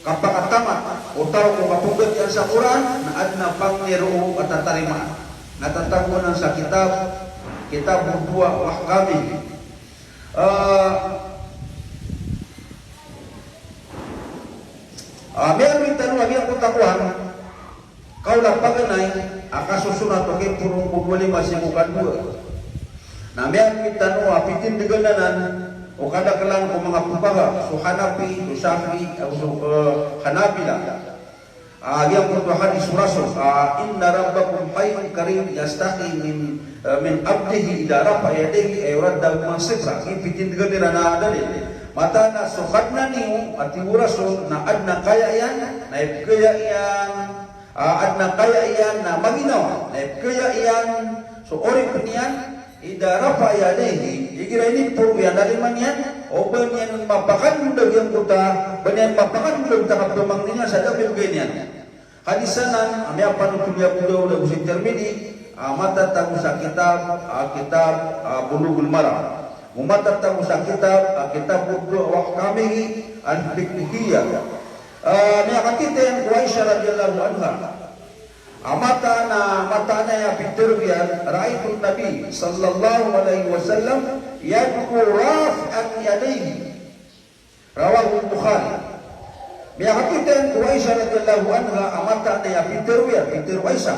kapakatamat o taw ko kapmbatiyaan sa Qur'an, na adn a pangni roo a tatarimaan. Na tatago anan sa kitab, Kitabud Du'a wa Ahkamihi. Ah, ah, miyaaloy tano a giyangkoto a kowan, kawl a paganay a kasosonat o kiporoon ko dowa lima sii ko kandoa. Na miyaaloy tano a pitindgan anan O kadaklan ko manga pokaha, so Hanafi, so Shafi'i, ago so, eh, Hanabila. Ah, giyangkoto a hadis o Rasul, ah, "Inna rabbakum hayyun karim yastahyi min, eh, min abdihi idha rafa'a yadayhi an yuraddahumaa sifran." Giya pitindgan iran a dalil. Mataan a so Kadnan iyo, a tig o Rasul, na adn a kaya iyan, na ipkaya iyan, ah, adn a kaya iyan na maginawa, na ipkaya iyan so oripn iyan, idha rafa'a yadayhi, igira iniporo iyan a lima niyan, o ba niyan mapakandod a giyangkoto a, ba niyan mapakandod a kapamangni niyan sa da a pibgay niyan. Hadis anan a miyapanothol i Abu Dawud ago si Tirmidhi, a matatago sa kitab, a kitab, a Bulughul Maram. Go matatago sa kitab, a Kitabud Du'a wa Ahkamihi al-Fiqhiyyah. A miyakatitayan ko Aisha radhiyallahu anha. A mataan a, mataan a aya pitharo iyan, "Ra'aytun Nabi sallallahu alaihi wasallam yad'u rafi'an yadayhi." Rawahul Bukhari. Miyakatitayan ko Aisha radhiyallahu anha a mataan a aya pitharo iyan, pitharo o Aisha.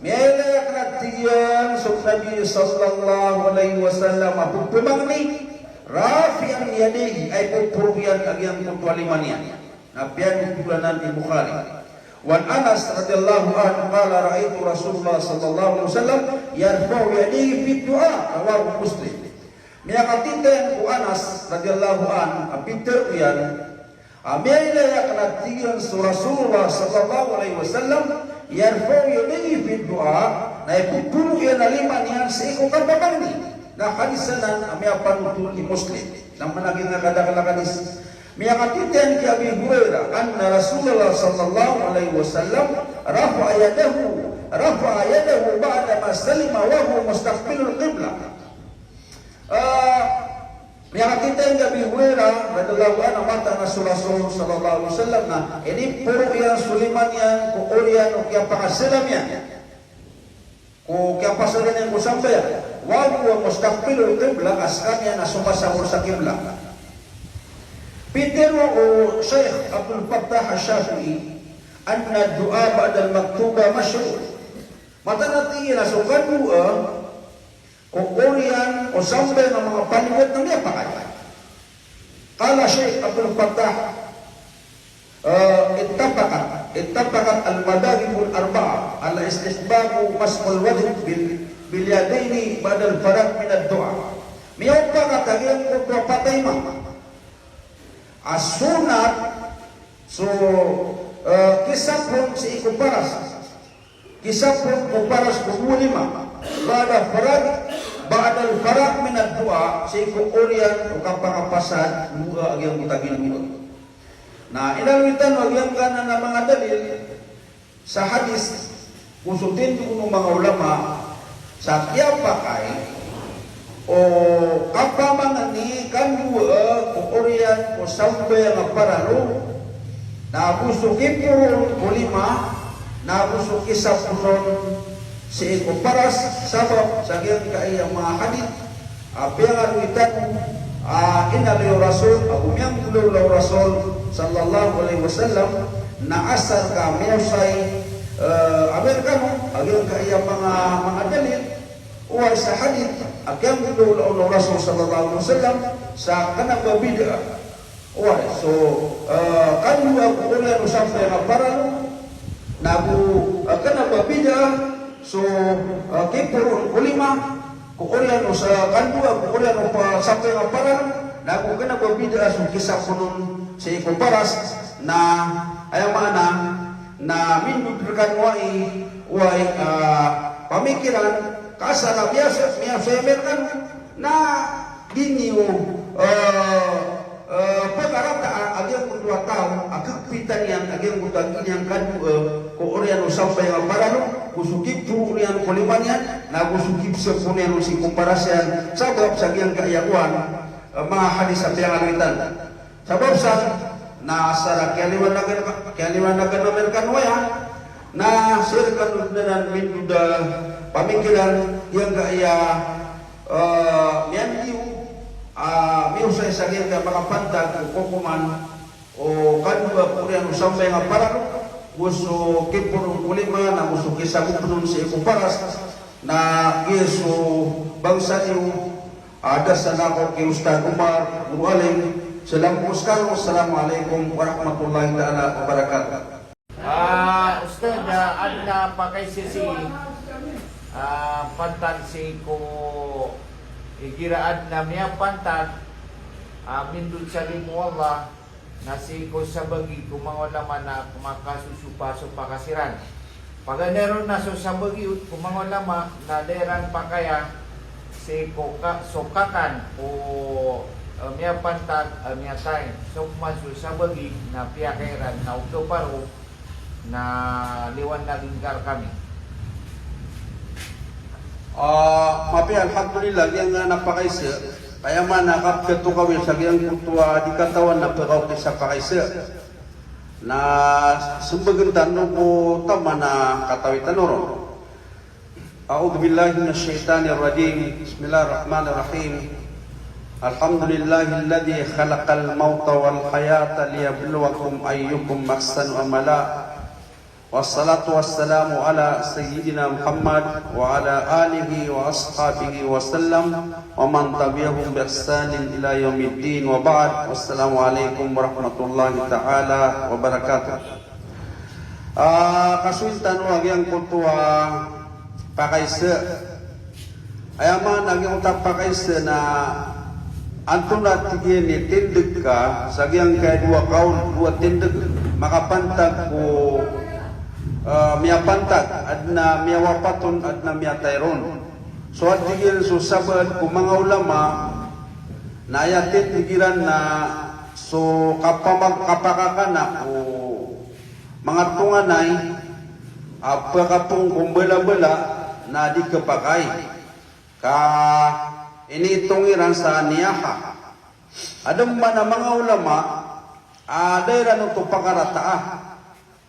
Miyailay akn a tig iyan so Nabi sallallahu alaihi wasallam a pphmangni, rafi'an yadayhi, a ipoporo iyan a giyangkoto a lima niyan. Na piyanothol anan i Bukhari. Wa an Anas radhiyallahu anhu qala, "Ra'aytu Rasulullah sallallahu alaihi wasallam yarfa'u yadayhi fid du'a." Rawahu Muslim. Miyakatitayan ko Anas radhiyallahu anhu a pitharo iyan a miyailay akn a tig iyan so Rasulullah sallallahu alaihi wasallam, yarfa'u yadayhi fid du'a, na ipoporo iyan a lima niyan sii ko kapamangni. Na hadis anan a miyapanothol i Muslim. Na managing a kadakl a hadis. Miyakatitayan ki Abi Hurairah, anna Rasulullah sallallahu alaihi wasallam rafa'a yadahu, rafa'a yadahu ba'da ma sallama wa huwa mustaqbilul qiblah. Ah, miyakatitayan ki Abi Hurairah radhiyallahu anhu a mataan a so Rasul sallallahu alaihi wasallam na iniporo iyan so lima niyan ko oriyan o kiyapakasalam iyan. Ko kiyapasalam iyan ko sambayang, wa huwa mustaqbilul qiblah, a skaniyan na somasangor sa qiblah. Pitharo o Sheikh Abdul Fattah Ash-Shafi'i, anna ad-du'a ba'dal maktuba mashru'. Mataan a tig iyan a so kadoa ko oriyan o sambayang a manga paliwat na miyapakay. Qala Sheikh Abdul Fattah, eh, ittafaqat, ittafaqat al-madhahibul arba'ah ala istihbabi mas'ul wajh bil, bil yadayni ba'dal faragh minad du'a. Miyaopakat a giyangkoto a pat a imam a sunnat so, eh, kisapon sii ko paras. Kisapon ko paras ko dowa lima. Ba'da faragh, ba'dal faragh minad du'a, sii ko oriyan o kapakapasad doa a giyangkoto a gindoa. Na inaloy tano a giyangkanan a manga dalil sa hadis, ko so tindg o manga ulama sa kiyapakay o kapamangni kandoa ko oriyan o sambayang a paralo, na go so kiporo on ko lima, na go so kisapon on sii ko paras, sabap sa giyangkai a manga hadith a piyangaloy tano a inaloy o Rasul, ago miyanggolawla o Rasul sallallahu alaihi wasallam, na asar ka miyosay, eh, a ba rkano a giyangkai a manga, manga dalil, oway, sa hadith a kiyanggolawla on o Rasul sallallahu alaihi wasallam sa kna ba bid'ah. Oway, so, eh, kandoa ko oriyan o sambayang a paralo, na go, eh, kna ba bid'ah so, eh, kiporo on ko lima ko oriyan o sa, kandoa ko oriyan o pa, sambayang a paralo, na go kna ba bid'ah so kisapon on sii ko paras, na aya maana na mindod rkano ai, oway, ah, pamikiran, ka asar a miyasa, miyasa rkano, na di niyo, eh, eh, pagarataa a giyangkoto a taw a khapitan iyan a giyangkoto a gii niyan kandoa ko oriyan o sambayang a paralo, go so kiporo iyan ko lima niyan, na go so kipsapon iyan sii ko paras iyan, sabap sa giyangkai a kowan, eh, manga hadith a piyangaloy tano. Sabap san na asar a kiyaliwanagan, kiyaliwanagan ami rkano aya, na sii rkano dn anan mindod a pamikiran giyangkai a, eh, miyandiyo, ah, miyosay sa giyangkai a makapantag ko kokoman o kandoa ko oriyan o sambayang a paralo, go so kiporo on ko lima, na go so kisapon on sii ko paras, na giya so bangsa niyo, Ada sana ko ki Ustadh Omar Guru Alim. Salam ko skano, assalamu alaikum warahmatullahi taala wabarakatuh. Ah, Ustadh, ah, adn a pakaiza sii, ah, pantag sii ko igira adn a miyapantag, ah, mindod sa limo o Allah, na sii ko sabagi ko manga ulama na makasosopa so pakasiran. Paganay ron na so sabagi ko manga ulama na da iran pakaya sii ko ka-, so kakan o, eh, miyapantag, eh, miyatay. So pman so sabagi na piyakay iran na o kaparo na liwanag ingka rkami. Ah, mapiya, alhamdulillah, giyangkanan a pakaiza. Aya maana a kapkatokawi sa giyangkoto a di katawan na pkaokit sa pakaiza. Na smbagn tano ko taman a katawi tano ron. A'udhu billahi minash shaitanir rajim. Bismillahir rahmanir rahim. Alhamdulillahilladzi khalaqal mauta wal hayata liyabluwakum ayyukum ahsanu amala. Wassalatu wassalamu ala sayyidina Muhammad wa ala alihi wa ashabihi wa sallam wa man tabi'ahum bi ihsanin ila yaumiddin, wa ba'd. Wassalamu alaikum warahmatullahi taala wabarakatuh. Ah, kasoy tano a giyangkoto a pakaiza. Aya maana a giyangkoto a pakaiza na antonaa, tig iyan, i tindg ka sa giyangkaya dowa kawl, dowa tindg, makapantag ko, eh, miyapantag, adn a miyawapat on, adn a miyatay ron. So, tig iyan, so sabaad ko manga ulama na aya tindg iran na so kapamag-, kapakakana ko manga tonganay a pkapong ko mbalabala na di khapakay. Ka initong iran sa niyaha. Adn man a manga ulama a da iran oto pakarataa.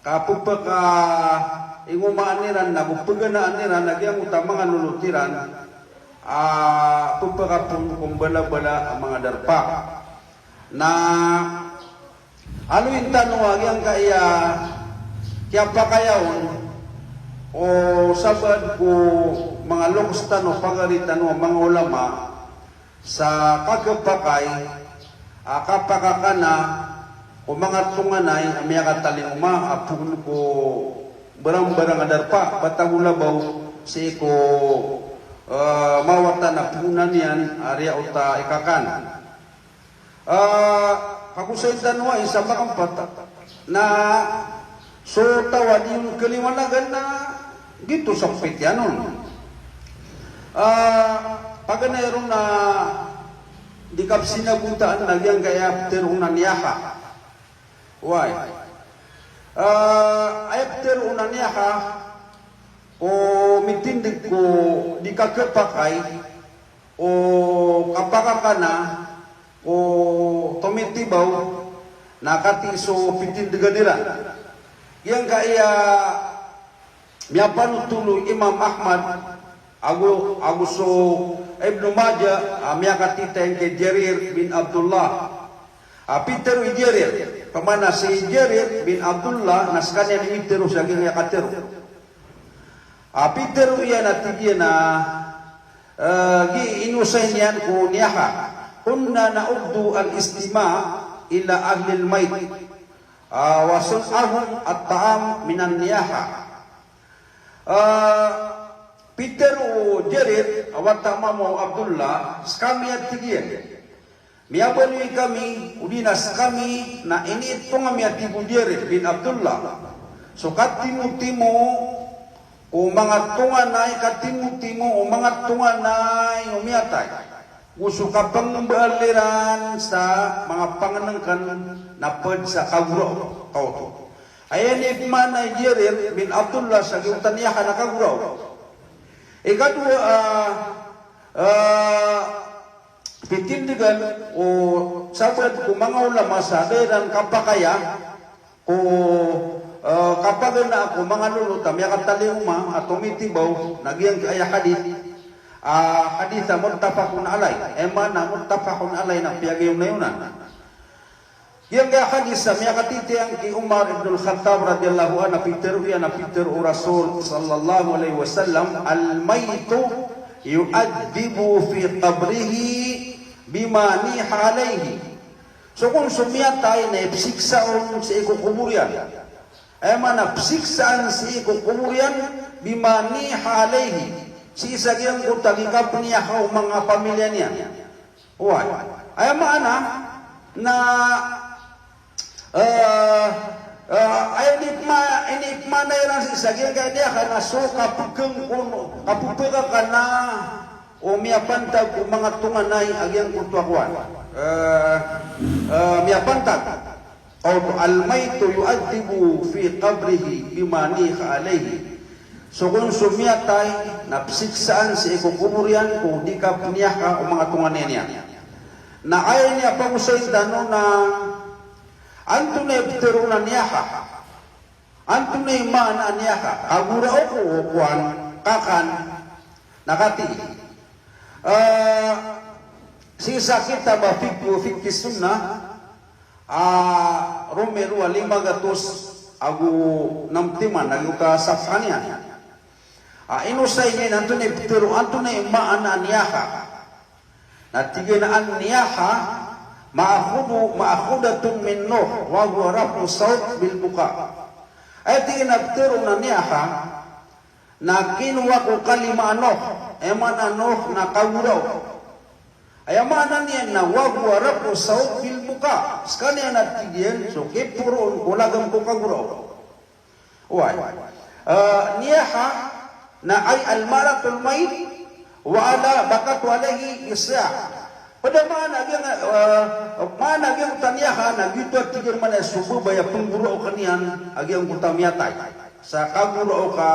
Ka pphakaingomaan iran na go pganaan iran a giyangkoto a manga lolot iran a pphakapong ko mbalabala a manga darpa. Na aloyin tano a giyangkaya kiyapakaya on o sabaad ko manga loks tano, pagari tano a manga ulama sa kakhapakay a kapakakana ko manga tonganay a miyakatalingoma a poon ko mbarangbarang a darpa, ba tago labaw sii ko, eh, mawatan a poonan iyan a riyaot a ikakan. Ah, kagosayn tano a isa makampat na so taw a di on kaliwanagan na giyoto sa pitianon. Ah, paganay ron na di kapsinagotaan na giyangkaya ptharoon a niyaha. Wai. Ah, aya ptharoon a niyaha o mitindg ko di kakhapakay o kapakakana o tomitibaw na katii so pitindgan iran. Giyangkaya miyapanotol o Imam Ahmad ago, ago so Ibnu Majah a miyakatitayang ki Jarir bin Abdullah. A pitharo i Jarir, pman a si Jarir bin Abdullah na skaniyan i mitharo sa giyangkaya katharo. A pitharo iyan a tig iyan a, eh, gi inosay niyan ko niyaha. Kunna na'uddu al-istima' ila ahlil mayt, ah, wa sun'ahum at-ta'am minan niyaha. Ah, pitharo o Jarir, a wata mambo o Abdullah, skami a tig iyan. Miyabaloy kami, odi na skami, na iniitong ami a tig o Jarir bin Abdullah. So katimotimo o manga tonganay, katimotimo o manga tonganay o miyatay. Go so kapangmbaal iran sa manga pangnngkn na pd sa kagoraok, kaoto. Aya ini pman i Jarir bin Abdullah sa giyoto a niyaha na kagoraok. Ikadowa, ah, ah, pitindgan o sabaad ko manga ulama sa da iran kapakaya ko, eh, kapaganaa ko manga lolot a miyakatalingoma a tomitibaw na giyangkaya hadith, ah, hadith a muttafaqun alayh. Aya maana muttafaqun alayh na piyagiyonayonan. Giyangkaya hadith a miyakatitayang ki Umar ibn al-Khattab radiyallahu anhu, a pitharo iyan a pitharo o Rasul sallallahu alayhi wasallam, "Al-maytu yu'adhdhabu fi qabrihi bima niha alayhi. So kon so miyatay na ipsiksa on sii ko kobor iyan. Aya maana psiksaan sii ko kobor iyan, bima niha alayhi. Sii sa giyangkoto a di kapniyaha o manga pamilya niyan. Oway. Aya maana na, eh, eh, aya inipma-, inipmaana iran sii sa giyangkaya niyaha na so kapekeng kon, kapepekakana o miyapantag ko manga tonganay a giyangkoto a kowan. Eh, eh, miyapantag. Qawlu, "Al-mayyitu yu'adhdhabu fi qabrihi bima niha alayhi." So kon so miyatay na psiksaan sii ko kobor iyan ko di kapniyaha o manga tonganay niyan. Na aya ini a pagosayin tano na antonaa i petero a niyaha. Antonaa i maana a niyaha. Kagorao ko o kowan, kakan, na katii. Eh, sii sa kitab a Fiqh, Fiqh Sunnah, a romero a lima gatos ago nam timan a giyoto a safha niyan. A inosay niyan antonaa i petero, antonaa i maana a niyaha. Na tig iyan a an-niyaha ma'khudu-, ma'khudatun min nuh, wa huwa raf'u sawt bil buka. Aya tig iyan a petero a niyaha, na kinowa ko kalima a nuh, aya maana a nuh na kagorao. Aya maana niyan na wa huwa raf'u sawt bil buka. Sekaniyan na tig iyan so kiporoon ko lagam ko kagorao. Oway. Eh, niyaha na ay al-mar'atul mayyit wa ala bakat alayhi isya. Ped a maana giyang, eh, maana giyangkoto a niyaha na giyoto a tig iyan maana so babay a penggorao kaniyan a giyangkoto a miyatay. Sa kagorao ka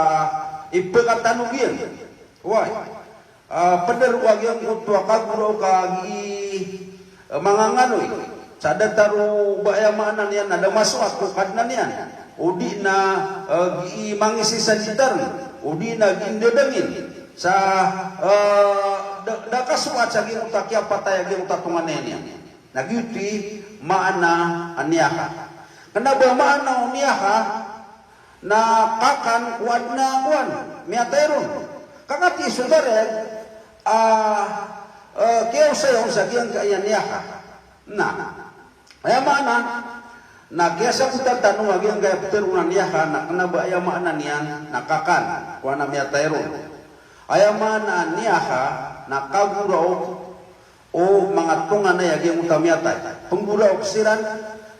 ipekatanog iyan. Oway. Ah, peder o a giyangkoto a kagorao ka gii, eh, mangangaloy. Sa datar o ba aya maana niyan na da masoat ko Kadnan iyan. O di na, eh, gii mangisi sa ditar. O di na gii ndadangin. Sa, eh, da, da kasoat sa giyangkoto a kiyapatay a giyangkoto a tonganay niyan. Na giyoto i maana a niyaha. Kena ba maana o niyaha, na kakan ko adn a kowan, miyatay ron. Ka katii so dareg a, eh, kiyaosay on sa giyangkaya niyaha. Na aya maana na kiyasabotan tano a giyangkaya petero a niyaha na kena ba aya maana niyan na kakan ko adn a miyatay ron. Aya maana a niyaha na kagorao o manga tonganay a giyangkoto a miyatay. Penggoraok siran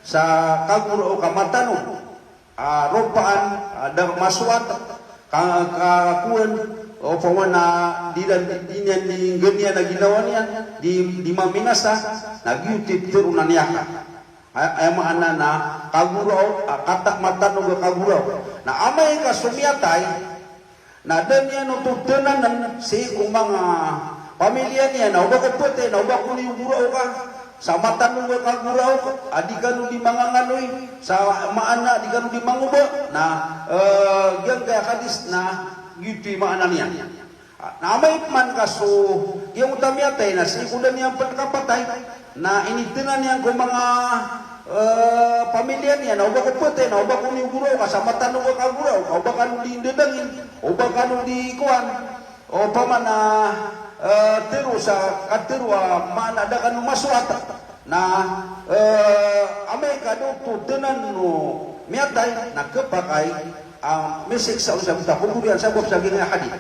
sa kagorao ka matanog a ropaan, a da masoat ka, ka kowan, opama na di ran, di niyan di ngganiyan a ginawa niyan, di, di maminasa, na giyoto i petero a niyaha. Aya, aya maana na kagorao, a kata-, matanog a kagorao. Na amay ka so miyatay, na da niyan oto tenanen sii ko manga pamilya niyan, na o ba ko petay, na o ba ko niyo gorao ka, sa matanog a kagorao ka, a di kano di mangangaloy, sa maana di kano di mangoba, na, eh, giyangkaya hadis na giyoto i maana niyan. Na amay pman ka so giyangkoto a miyatay na sii ko da niyan pen kapatay, na initenan iyan ko manga, eh, pamilya niyan, na o ba ko petay, na o ba ko niyo gorao ka sa matanog a kagorao ka, o ba kano di ndadangin, o ba kano di kowan, opama na, eh, tero sa katero a maana da kano masoat. Na, eh, amay ka da oto tenan o miyatay, na kepakay a misiksa on sa giyangkoto a kobor iyan sabap sa giyangkaya hadis.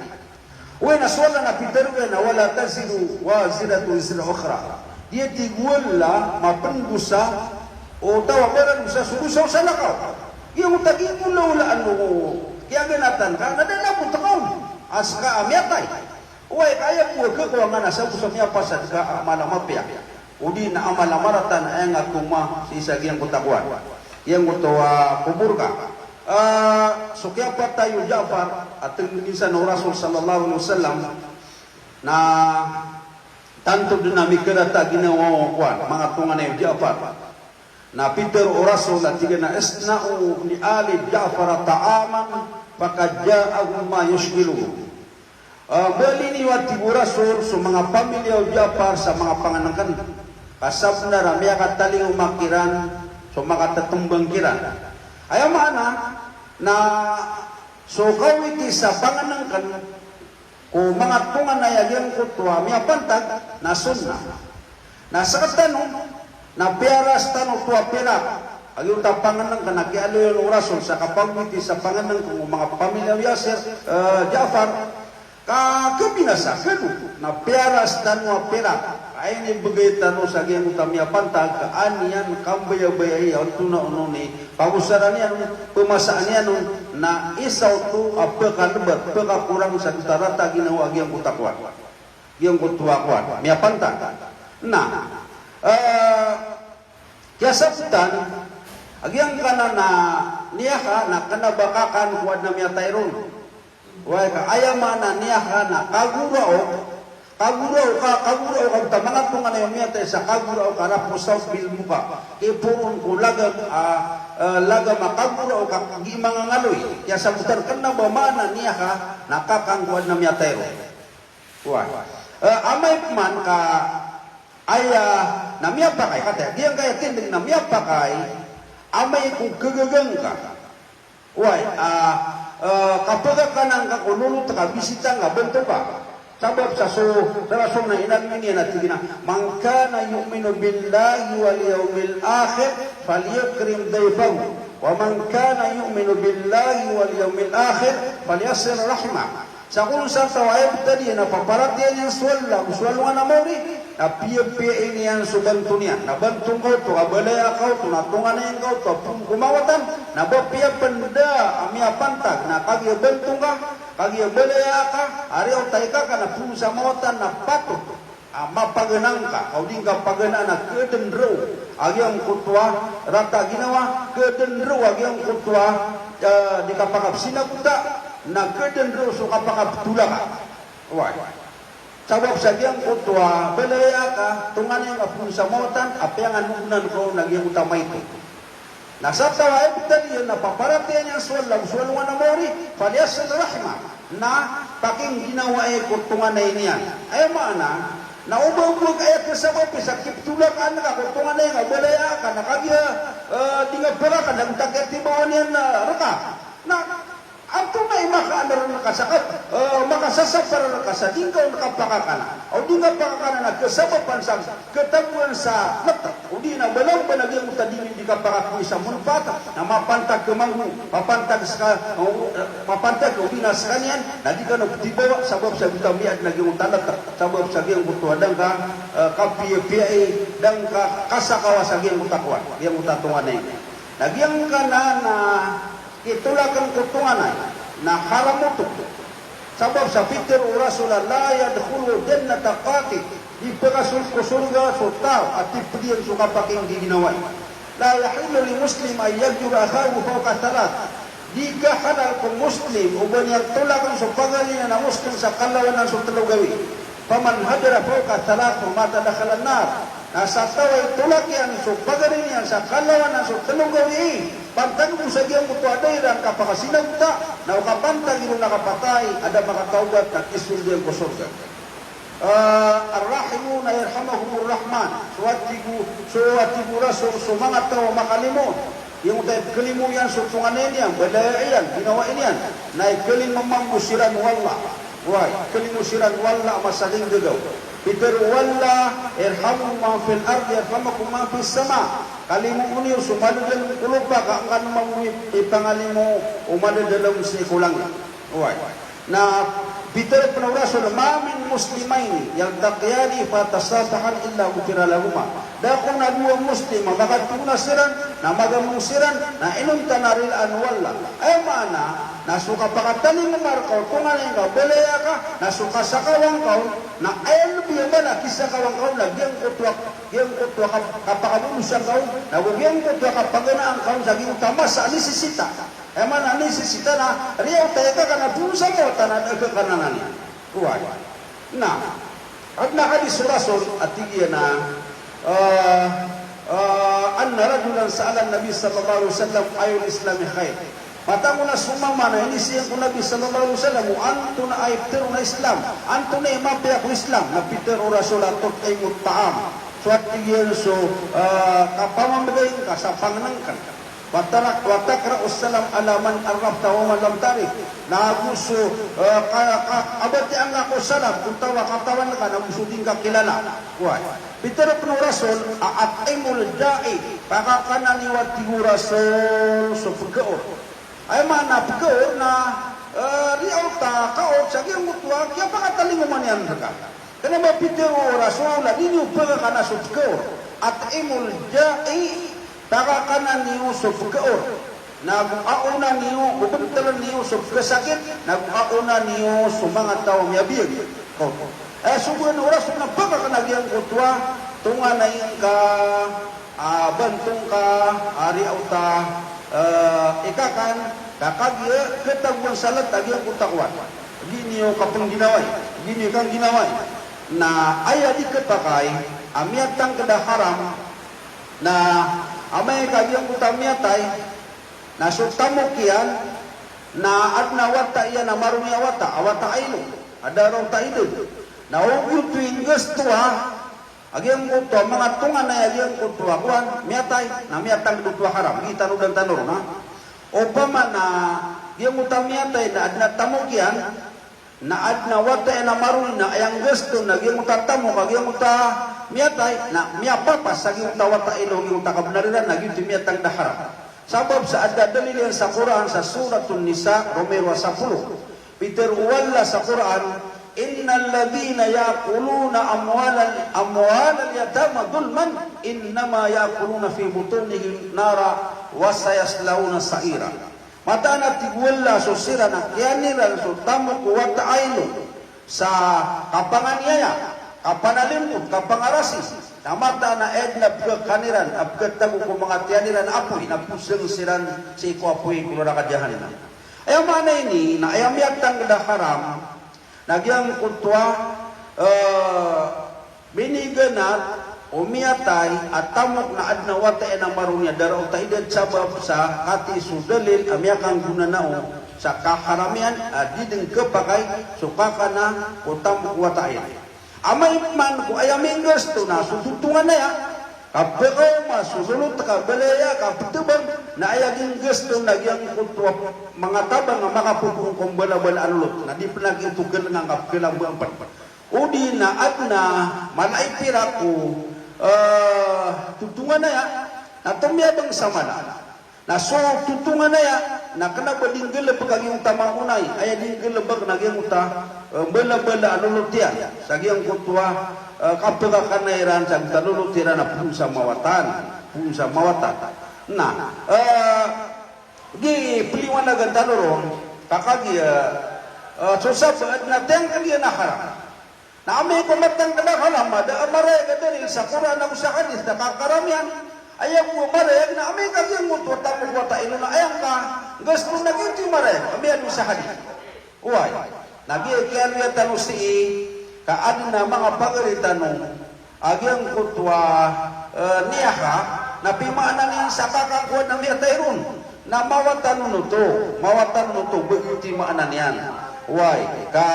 Oway, na so Allah na pitero iyan a, "Wala taziru waziratun wizra ukhra." Di, tig o Allah, mapendosa o taw a baradosa so dosa o salakaw. Giyangkoto a di molaolaan o kiyaganatan ka na da na bo tekaw a seka a miyatay. Oway, ka aya bo a kekawangan a sabap sa miyapasad ka a amal a mapiya, odi na amal a marata na aya nga toma sii sa giyangkoto a kowan, giyangkoto a kobor ka. Ah, so kiyapatay o Ja'far a tig minsan o Rasul sallallahu alaihi wasallam na tanto den a mikarata a ginawa o kowan, manga tonganay o Ja'far. Na pitero o Rasul a tig iyan a, "Isna'u li ali Ja'far ta'aman faqad ja'ahum ma yushghiluhum." Ah, bali niyo, a tig o Rasul, so manga pamilya o Ja'far sa manga pangenengken. Ka sabenar a miyakatalingoma kiran so makatetembang kiran. Aya maana na so kawiti sa pangenengken ko manga tonganay a giyangkoto a miyapantag na sunnah. Na sktano na piyaras tano oto a pirak a giyoto a pangnngkn a kiyaaloy o Rasul sa kapagowiti sa pangnngkn o manga pamilya o Yasir, eh, Jafar, ka khabinasa kano na piyaras tano a pirak a inibgay tano sa giyangkoto a miyapantag ka an iyan kambayabayai a onto na ononi pagosaran iyan on, pmasaan iyan on, na isa oto a pkalbt, pkakorang sa giyoto a rata a ginawa a giyangkoto a kowan. Giyangkoto a kowan, miyapantag. Na, eh, kiyasabotan a giyangkanan a niyaka na kna ba kakan ko adn a miyatay ron. Oway ka, aya maana a niyaka na kagoraok, kagoraok ka, kagoraok ka oto a manga tonganay o miyatay sa kagoraok ka, rapaw sa bil muka. Kiporon ko lagam, ah, eh, lagam a kagoraok ka, gii manga ngaloy. Kiyasabotan kna ba maana a niyaka na kakan ko adn a miyatay ron. Oway. Eh, amay pman ka aya na miyapakay, katii a giyangkaya tindg na miyapakay, amay ko kagaga ngka. Oway, ah, eh, kapagakan angka ko lolot ka, bisita ngka, bnto ka. Sabap sa so, sa Rasul na inaloy niyan a tig iyan a, "Man kana yu'minu billahi wal yawmil akhir falyukrim dayfahu, wa man kana yu'minu billahi wal yawmil akhir falyasil rahimah." Sa kon sa taw a aya btad iyan a paparatiyaya niyan so Allah ago so alongan a maori, na piyapiyai niyan so banto niyan. Na banto ngka oto, kabalaya ka oto, na tonganay ngka oto a phoon ko manga watan, na ba piyapnda a miyapantag, na kagiya banto ngka, kagiya balaya ka, ari o tay ka ka na phoon sa manga watan, na patot a mapagana ngka, ka o di ngka paganaan a kdn roo a giyangkoto a rata a ginawa, kdn roo a giyangkoto a, eh, di kapakapsinagota, na kdn roo so kapakaptolaka. Oway. Sabap sa giyangkoto a balaya ka, tonganay ngka phoon sa manga watan, a piyanganognan ka on a giyangkoto a maito. Na sa taw a aya btad iyan a paparatiyaya niyan so Allah ago so alongan a maori, falyasil rahimah. Na pakingginawai ko tonganay niyan. Aya maana na oba, oba ka aya khasabapi sa kiptolakan ka ko tonganay ngka, balaya ka, na kagiya, eh, di ngka pakakan, da ngka kiyatibawan iyan, eh, rka. Na antonaa i makaadn rka sa ka, eh, makasasapar rka sa di ngka on kapakakana. O di ngka pakakana na khasabapan sa khatagoan sa lt, o di na balaw ba na giyangkoto a di, di kapakakoi sa manfaat, na mapantag ka mambo, mapantag ska, eh, mapantag ka o di na skaniyan, na di kano ptibawa, sabap sa giyoto a miyaadn a giyangkoto a lt, sabap sa giyangkoto a da ngka, eh, kapiyapiyai, da ngka kasakawa sa giyangkoto a kowan, giyangkoto a tonganay. Na giyangkanan a itolak ko tonganay na haram oto. Sabap sa pitharo o Rasul a, "La yadkhulul jannata qatin." Di pakasold ko sorga so taw a tipd iyan so kapakinggiginawai. "La yahillu li muslim an yahjura akhahu fawqa thalath." Di kahalal ko Muslim o ba niyan tolakn so pagari niyan a Muslim sa kalawanan so tlo gawii. "Faman hajara fawqa thalath mata dakhalan nar." Na sa taw a itolak iyan so pagari niyan sa kalawanan so tlo gawii, pantag bo sa giyangkoto a da iran kapakasinagota, na o kapantag iron a kapatay a da makatawbat na kisold iyan ko sorga. Ah, ar-rahimuna yarhamuhumur rahman. So a tig o, so a tig o Rasul, so manga taw a makalimo, giyangkoto a ipkhalimo iyan so tonganay niyan, balaya iyan, ginawai niyan, na ikhalimo mambo siran o Allah. Oway, ikhalimo siran o Allah a masa a lindagaw. Pitharo o Allah, "Irhamu man fil ard, yarhamkum man fis sama." Kalimoon iyo so madadalm ko lopa, ka an kano mambo ipangalimo o madadalm sii ko langit. Oway. Na pitharo pn o Rasul, "Ma min muslimaini yaltaqiyani fayatasafahan illa ghufira lahuma." Da kon a dowa Muslim a makatona siran, na magamong siran, na inonta na rilaan o Allah. Aya maana na so kapakatalingoma rka o tonganay ngka, balaya ka, na so kasakawa ngka on, na aya lbi a mala a kisakawa ngka on na giyangkoto a, giyangkoto a kap-, kapakabolosan ka on, na go giyangkoto a kapaganaan ka on sa giyangkoto a masa a nisisita. Aya maana a nisisita na riyaw ta aya kakana, phoon sa manga watan na da a kakana nan iyan. Oway. Na adn a hadis o Rasul a tig iyan a, ah, ah, anna rajulan sa'ala an-Nabi sallallahu alaihi wasallam ayyul islami khair. Mataan ko na so mama na inizaan ko Nabi sallallahu alaihi wasallam o antonaa i ptharoon a Islam, antonaa i mapiya ko Islam, na pitharo o Rasul a tut'imut ta'am. So a tig iyan so, ah, kapamamgay ngka sa pangnngkn. Wa tarak-, wa taqra'us salam ala man arrafta wa man lam ta'rif. Na ago so, eh, ka, ka, kabatiya ngka ko salam ko taw a katawan ka, na ago so di ngka kilala. Oway. Pitharo pn o Rasul a at'imul ja'i, pakakana niyo, a tig o Rasul, so pgaor. Aya maana a pgaor na, eh, riyaot a kaor sa giyangkoto a kiyapakatalingoma niyan rka. Kna ba pitharo o Rasul a di niyo pakakana so pgaor. At'imul ja'i, pakakana niyo so pgaor. Na go aona niyo, go bntl niyo so pgasakit, na go aona niyo so manga taw a miyabiyag. Kaoto. Eh, so ba o Rasul na pakakana giyangkoto a tonganay ngka a bantong ka, a riyaot a, eh, ikakan, ka kagiya khatagoan sa lt a giyangkoto a kowan. Di niyo kapngginawai, di niyo kangginawai. Na aya di khapakay a miyatangkd a haram, na amay ka giyangkoto a miyatay, na so tamok iyan, na adn a wata iyan a maroni a wata, a wata a ilo, a da a wata a ilo. Na ogoto i nggastoa, a giyangkoto a manga tonganay a giyangkoto a kowan, miyatay, na miyatangkd oto a haram, giya tanodan tano ron, ha. Opama na giyangkoto a miyatay na adn a tamok iyan, na adn a wata iyan a maroni, na aya nggasto na giyangkoto a tamok a giyangkoto a miyatay, na miyapapas sa giyangkoto a wata a ilo, giyangkoto a kabnar iran, na giyoto i miyatangkd a haram. Sabap sa adn a dalil iyan sa Qur'an, sa Suratun Nisa, romero a sapolo. Pitharo o Allah sa Qur'an, "Innal ladhina ya'kuluna amwalal, amwalal yatama dhulman, innama ya'kuluna fi butunihim nara wa sayaslawna sa'ira." Mataan a tig o Allah, so siran a kiyan iran so tamok o wata a ilo sa kapanganiyaya, kapanalimbot, kapangarasi, na mataan a aya dn a pkhakan iran, a pkhatago ko manga tiyan iran a apoy, na pzng siran sii ko apoy ko naraka Jahannam. Aya maana ini, na aya miyatangkd a haram, na giyangkoto a, eh, miniganat o miyatay a tamok na adn a wata iyan a maroni a da a wata a idad, sabap sa katii so dalil a miyakanggonanao sa kaharam iyan a di dn khapakay so kakana ko tamok o wata iyan. Amay pman ko aya minggasto na so totonganay a, ka pkaoma so lolot ka balay a, ka ptbang, na aya ginggasto na giyangkoto a manga tabang a makapopoon ko mbalabala a lolot, na di pn a giyoto kn a ka pkhalamba pn. Odi na adn a mala i pirak o, eh, totonganay a, na tomiyabang sa mala. Na so totonganay a, na kna ba di nggalbk a giyangkoto a manga onay, aya di nggalbk na giyangkoto a, eh, mbalabala a lolot iyan sa giyangkoto a, eh, kapkakana iran sa giyangkoto a lolot iran a poon sa mawatan, poon sa mawatan. Na, eh, giya pliwanagan tano ron, ka kagiya, eh, so sabaad na tiyangkd iyan a haram. Na amay ko matangkd a haram a da a marayag a dalil sa Qur'an ago sa hadith na kakaram iyan, aya bo a marayag na amay ka giyangkoto a tamok o wata a ilo na aya ngka nggasto na giyoto i marayag, amay a dowa sa hadith. Oway. Na giya kiyaaloya tano sii ka adn a manga pagari tano a giyangkoto a, eh, niyaha, na pimaana niyan sa kaka ko adn a miyatay ron. Na mawatan on oto, mawatan on oto, ba giyoto i maana niyan. Oway, ka,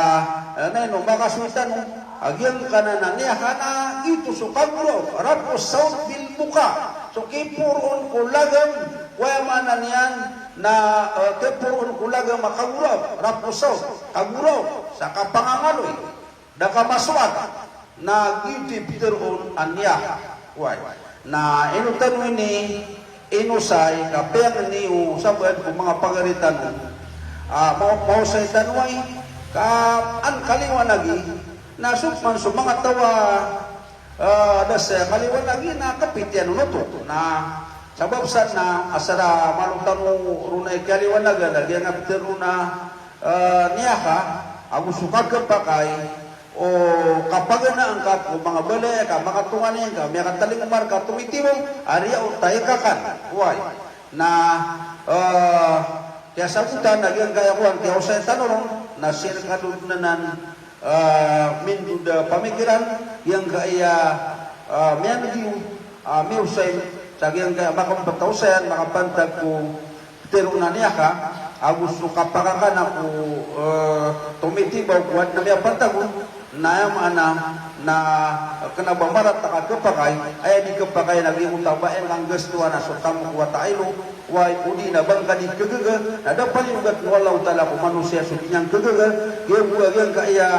eh, na ino makasoy tano a giyangkanan a niyaha na giyoto so kagoraok, raf'us sawt bil buka. So kiporoon ko lagam, oway, maana niyan na, eh, kiporoon ko lagam a kagoraok, raf'us sawt, kagoraok sa kapangangaloy. Da ka masoat, na giyoto i pitharo on a niyaha. Oway. Na ino tano ini inosay, ka piyangni o sabaad ko manga pagari tano. Ah, ma-, maosay tano ay, ka an kaliwanagi, na so pman so manga taw a, ah, da saya kaliwanagi na kapitiyan on oto. Na sabap san na asar a malo tano ron a ikaliwanagan a giyangkai a pitharo on a, eh, niyaha, ago so kakhapakay o kapaganaan ka ko manga balay ka makatonganay ka miyakatalingoma rka a tomitimo a riyaot a ikakan. Oway. Na, eh, kiyasabotan a giyangkai a kowan, kiyaosay tano ron, na sii rka dn anan, eh, mindod a pamikiran, giyangkai a, eh, miyandiyo, eh, miosay, sa giyangkai a makapantag osayan, makapantag ko pitharo on a niyaha, ago so kapakakana ko, eh, tomitimo ko adn a miyapantag on, na aya maana na kna ba marata ka khapakay, aya di khapakay na giyangkoto a ba aya ngka nggastoan a so tamok o wata a ilo, Way, odi na ba ngka di kagaga, na da paliyogat o Allahu Ta'ala ko manosiya so di niyan kagaga, giya bo a giyangkaya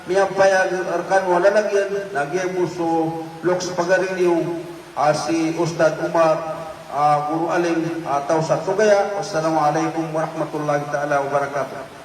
miyapayag rkano a lalagiyan, na giya bo so loks pagari niyo, a si Ustadh Omar, a guro alim, a taw sa Tugaya. Wassalamu alaikum warahmatullahi ta'ala wabarakatuh.